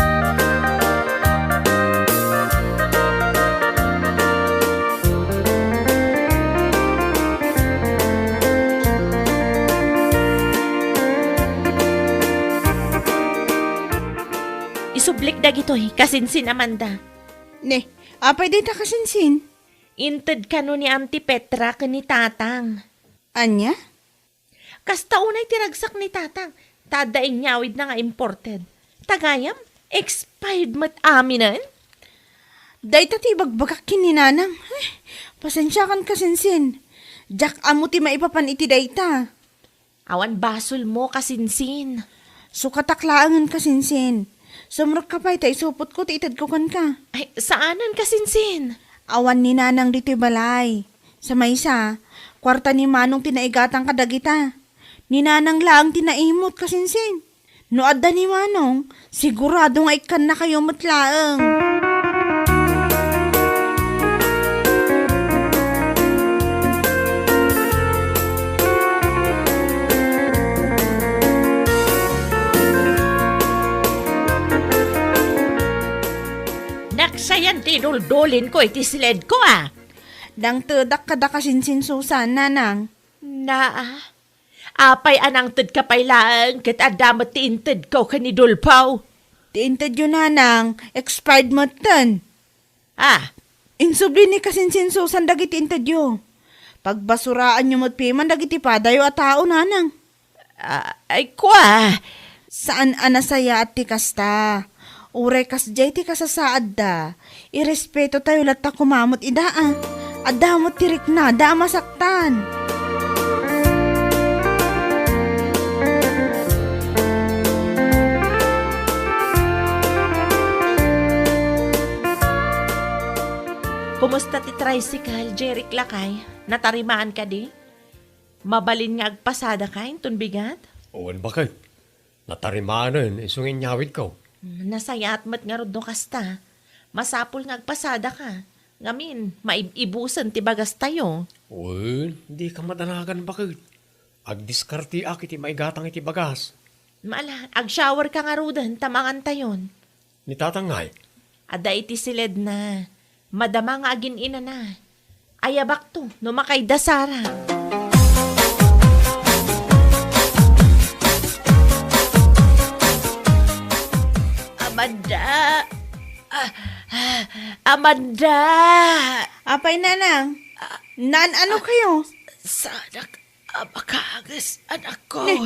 Isublik dagitoy, kasinsin, Amanda. Ne, apay dayta, kasinsin? Inted kano ni Auntie Petra ken ni Tatang. Ania? Kasta unay ti ragsak ni Tatang, ta adda inyawidna nga imported. Ta gayam, expired met aminen. Dayta ti ibagbagak ken ni Nanang. Eh, pasensiakan, kasinsin. Diak ammo ti maipapan iti dayta. Awan basolmo, kasinsin. Sukatak laengen, kasinsin. Sumrekka pay ta isupotko ti itedko kenka. Ay, saanen, kasinsin. Awan ni Nanang ditoy balay. Sa maysa, kuarta ni Manong ti naigatang kadagita. Ni Nanang laeng ti naimut, kasinsin. No adda ni Manong, sigurado nga ikkannakayo met laeng. Naksayan ti duldulinko iti siledko, a. Nangtedak kada kasinsin, Susan, Nanang. Naa, apay a nangtedka pay laeng ket adda met ti intedko ken ni Dolpaw? Ti intedyo, Nanang, expired metten. Ah. Insubli ni kasinsin Susan dagiti intedyo. Pagbasuraanyo met piman dagiti padayo a tao, nanang. Ah, ay, kua! Saan a nasayaat ti kasta. Uray kasdiay ti kasasaadda, irespetotayo latta koma met ida, a. Adda met ti riknada a masaktan. Kumusta ti tricycle, Jeric lakay? Natarimaan kadi? Mabalin nga agpasadaka inton bigat? Wen, baket. Natarimanen isu nga inyawidko. Mm, nasayaat met ngarud no kasta. Masapul nga agpasadaka. Ngamin, maib-ibusen ti bagastayo. Wen, dika madanagan, baket. Agdiskarteak iti maigatang iti bagas. Ala, agshowerka ngaruden ta mangantayon. Ni Tatang ngay? Adda iti siledna. Madama nga agin-inana. Ayabakto no makaidda Sara. Amanda! Ah, ah, Amanda! Apay, nanang? Naan-ano kayo? Saanak a makaanges, anakko. Ne,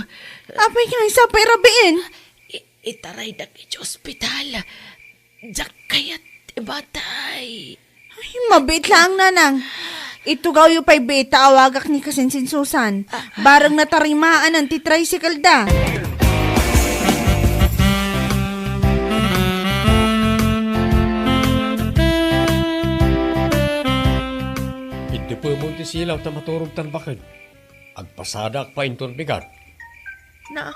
apay nga, sapay rabiin? I-, itaraydak iti ospital. Diak kayat ti matay. Ay, mabiit laeng, nanang. Itugawyo pay biit ta awagak ni kasinsin Susan. Ah. Bareng natarimaanan ti tricycle da. Iddupemon ti silaw ta maturogtan, baket. Agpasadak pay inton bigat. Na,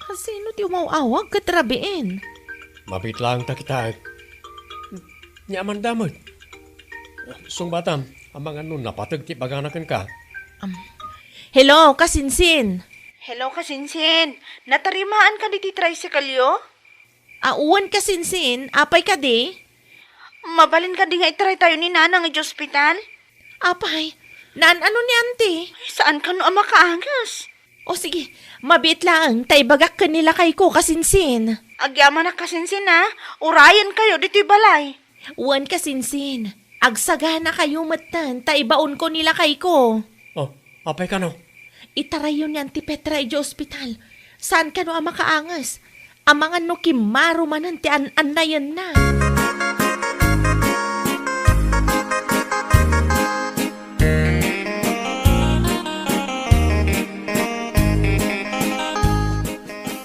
kasino ti umaw-awag ket rabiin? Mabiit laeng ta kitaek. Ni Amanda met. Sungbatam, amangan no napateg ti ibagana kenka. Am, hello, kasinsin. Hello, kasinsin. Natarimaan kadi ti tricycle-yo? A, wen, kasinsin, apay kadi? Mabalin kadi nga itaraytayo ni Nanang iti ospital? Apay, naan-ano ni Auntie? Saan kano a makaanges? O sige, mabiit laeng ta ibagak ken ni lakayko, kasinsin. Agyamanak, kasinsin, a. Urayenkayo ditoy balay. Wen, kasinsin, agsaganakayo metten ta ibaonko ni lakayko. O, apay kano? Itarayyo ni Auntie Petra idiay ospital. Saan kano a makaanges? Amangan no kimmaro manen ti an-annayenna.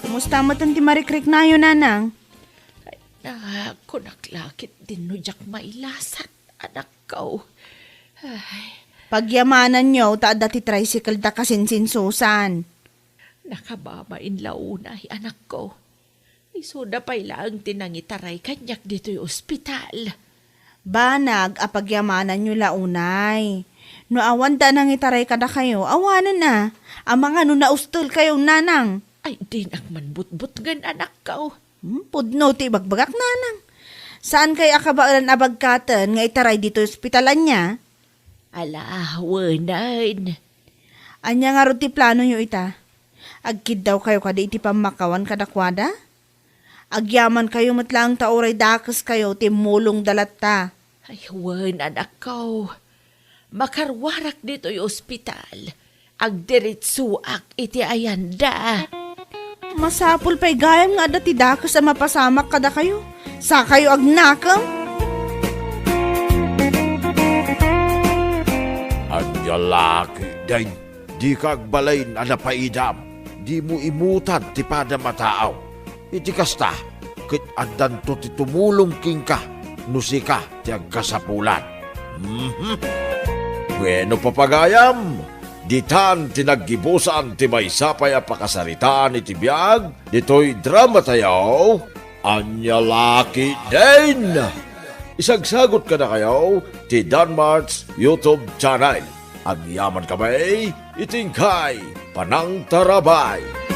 Kumusta metten ti marikriknayo, Nanang? Ay, ah, kunak la ketdin no diak mailasat, anakko. Ay. Pagyamananyo ta adda ti tricycle da kasinsin Susan. Nakababain la unay, anakko. Isuda pay laeng ti nangitaray kaniak ditoy ospital. Banag a pagyamananyo la unay. No awanda a nangitaray kadakayo, awanen a. Amangan no naustelkayo, Nanang. Ay, dinak man butbutngen, anakko. Hmm, pudno ti ibagbagak, Nanang. Saankay a kabaelan a bagkaten nga itaray ditoy ospital ania? Ala, wenen. Ania ngarud ti planoyo ita? Agkiddawkayo kadi iti pammakawan kadakuada? Agyamankayo met laeng ta uray dakeskayo ti mulongda latta. Ay, wen, anakko. Makaruarak ditoy ospital. Agdiretsoak iti ayanda. Masapul pay gayam nga adda ti dakes a mapasamak kadakayo. Sakayo agnakem. Ania la ketdin, dika agbalin a napaidam. Dimo imutan ti padam a tao. Iti kasta, ket addanto ti tumulong kenka no sika ti agkasapulan. Mhm. Bueno, papagayam, ditan ti naggibusan ti maysa pay a pakasaritaan iti biag ditoy dramatayo, Ania la ketdin. Isagsagut kadakayo ti Danmart's YouTube channel. Agyaman kami iti inkay panangtarabay.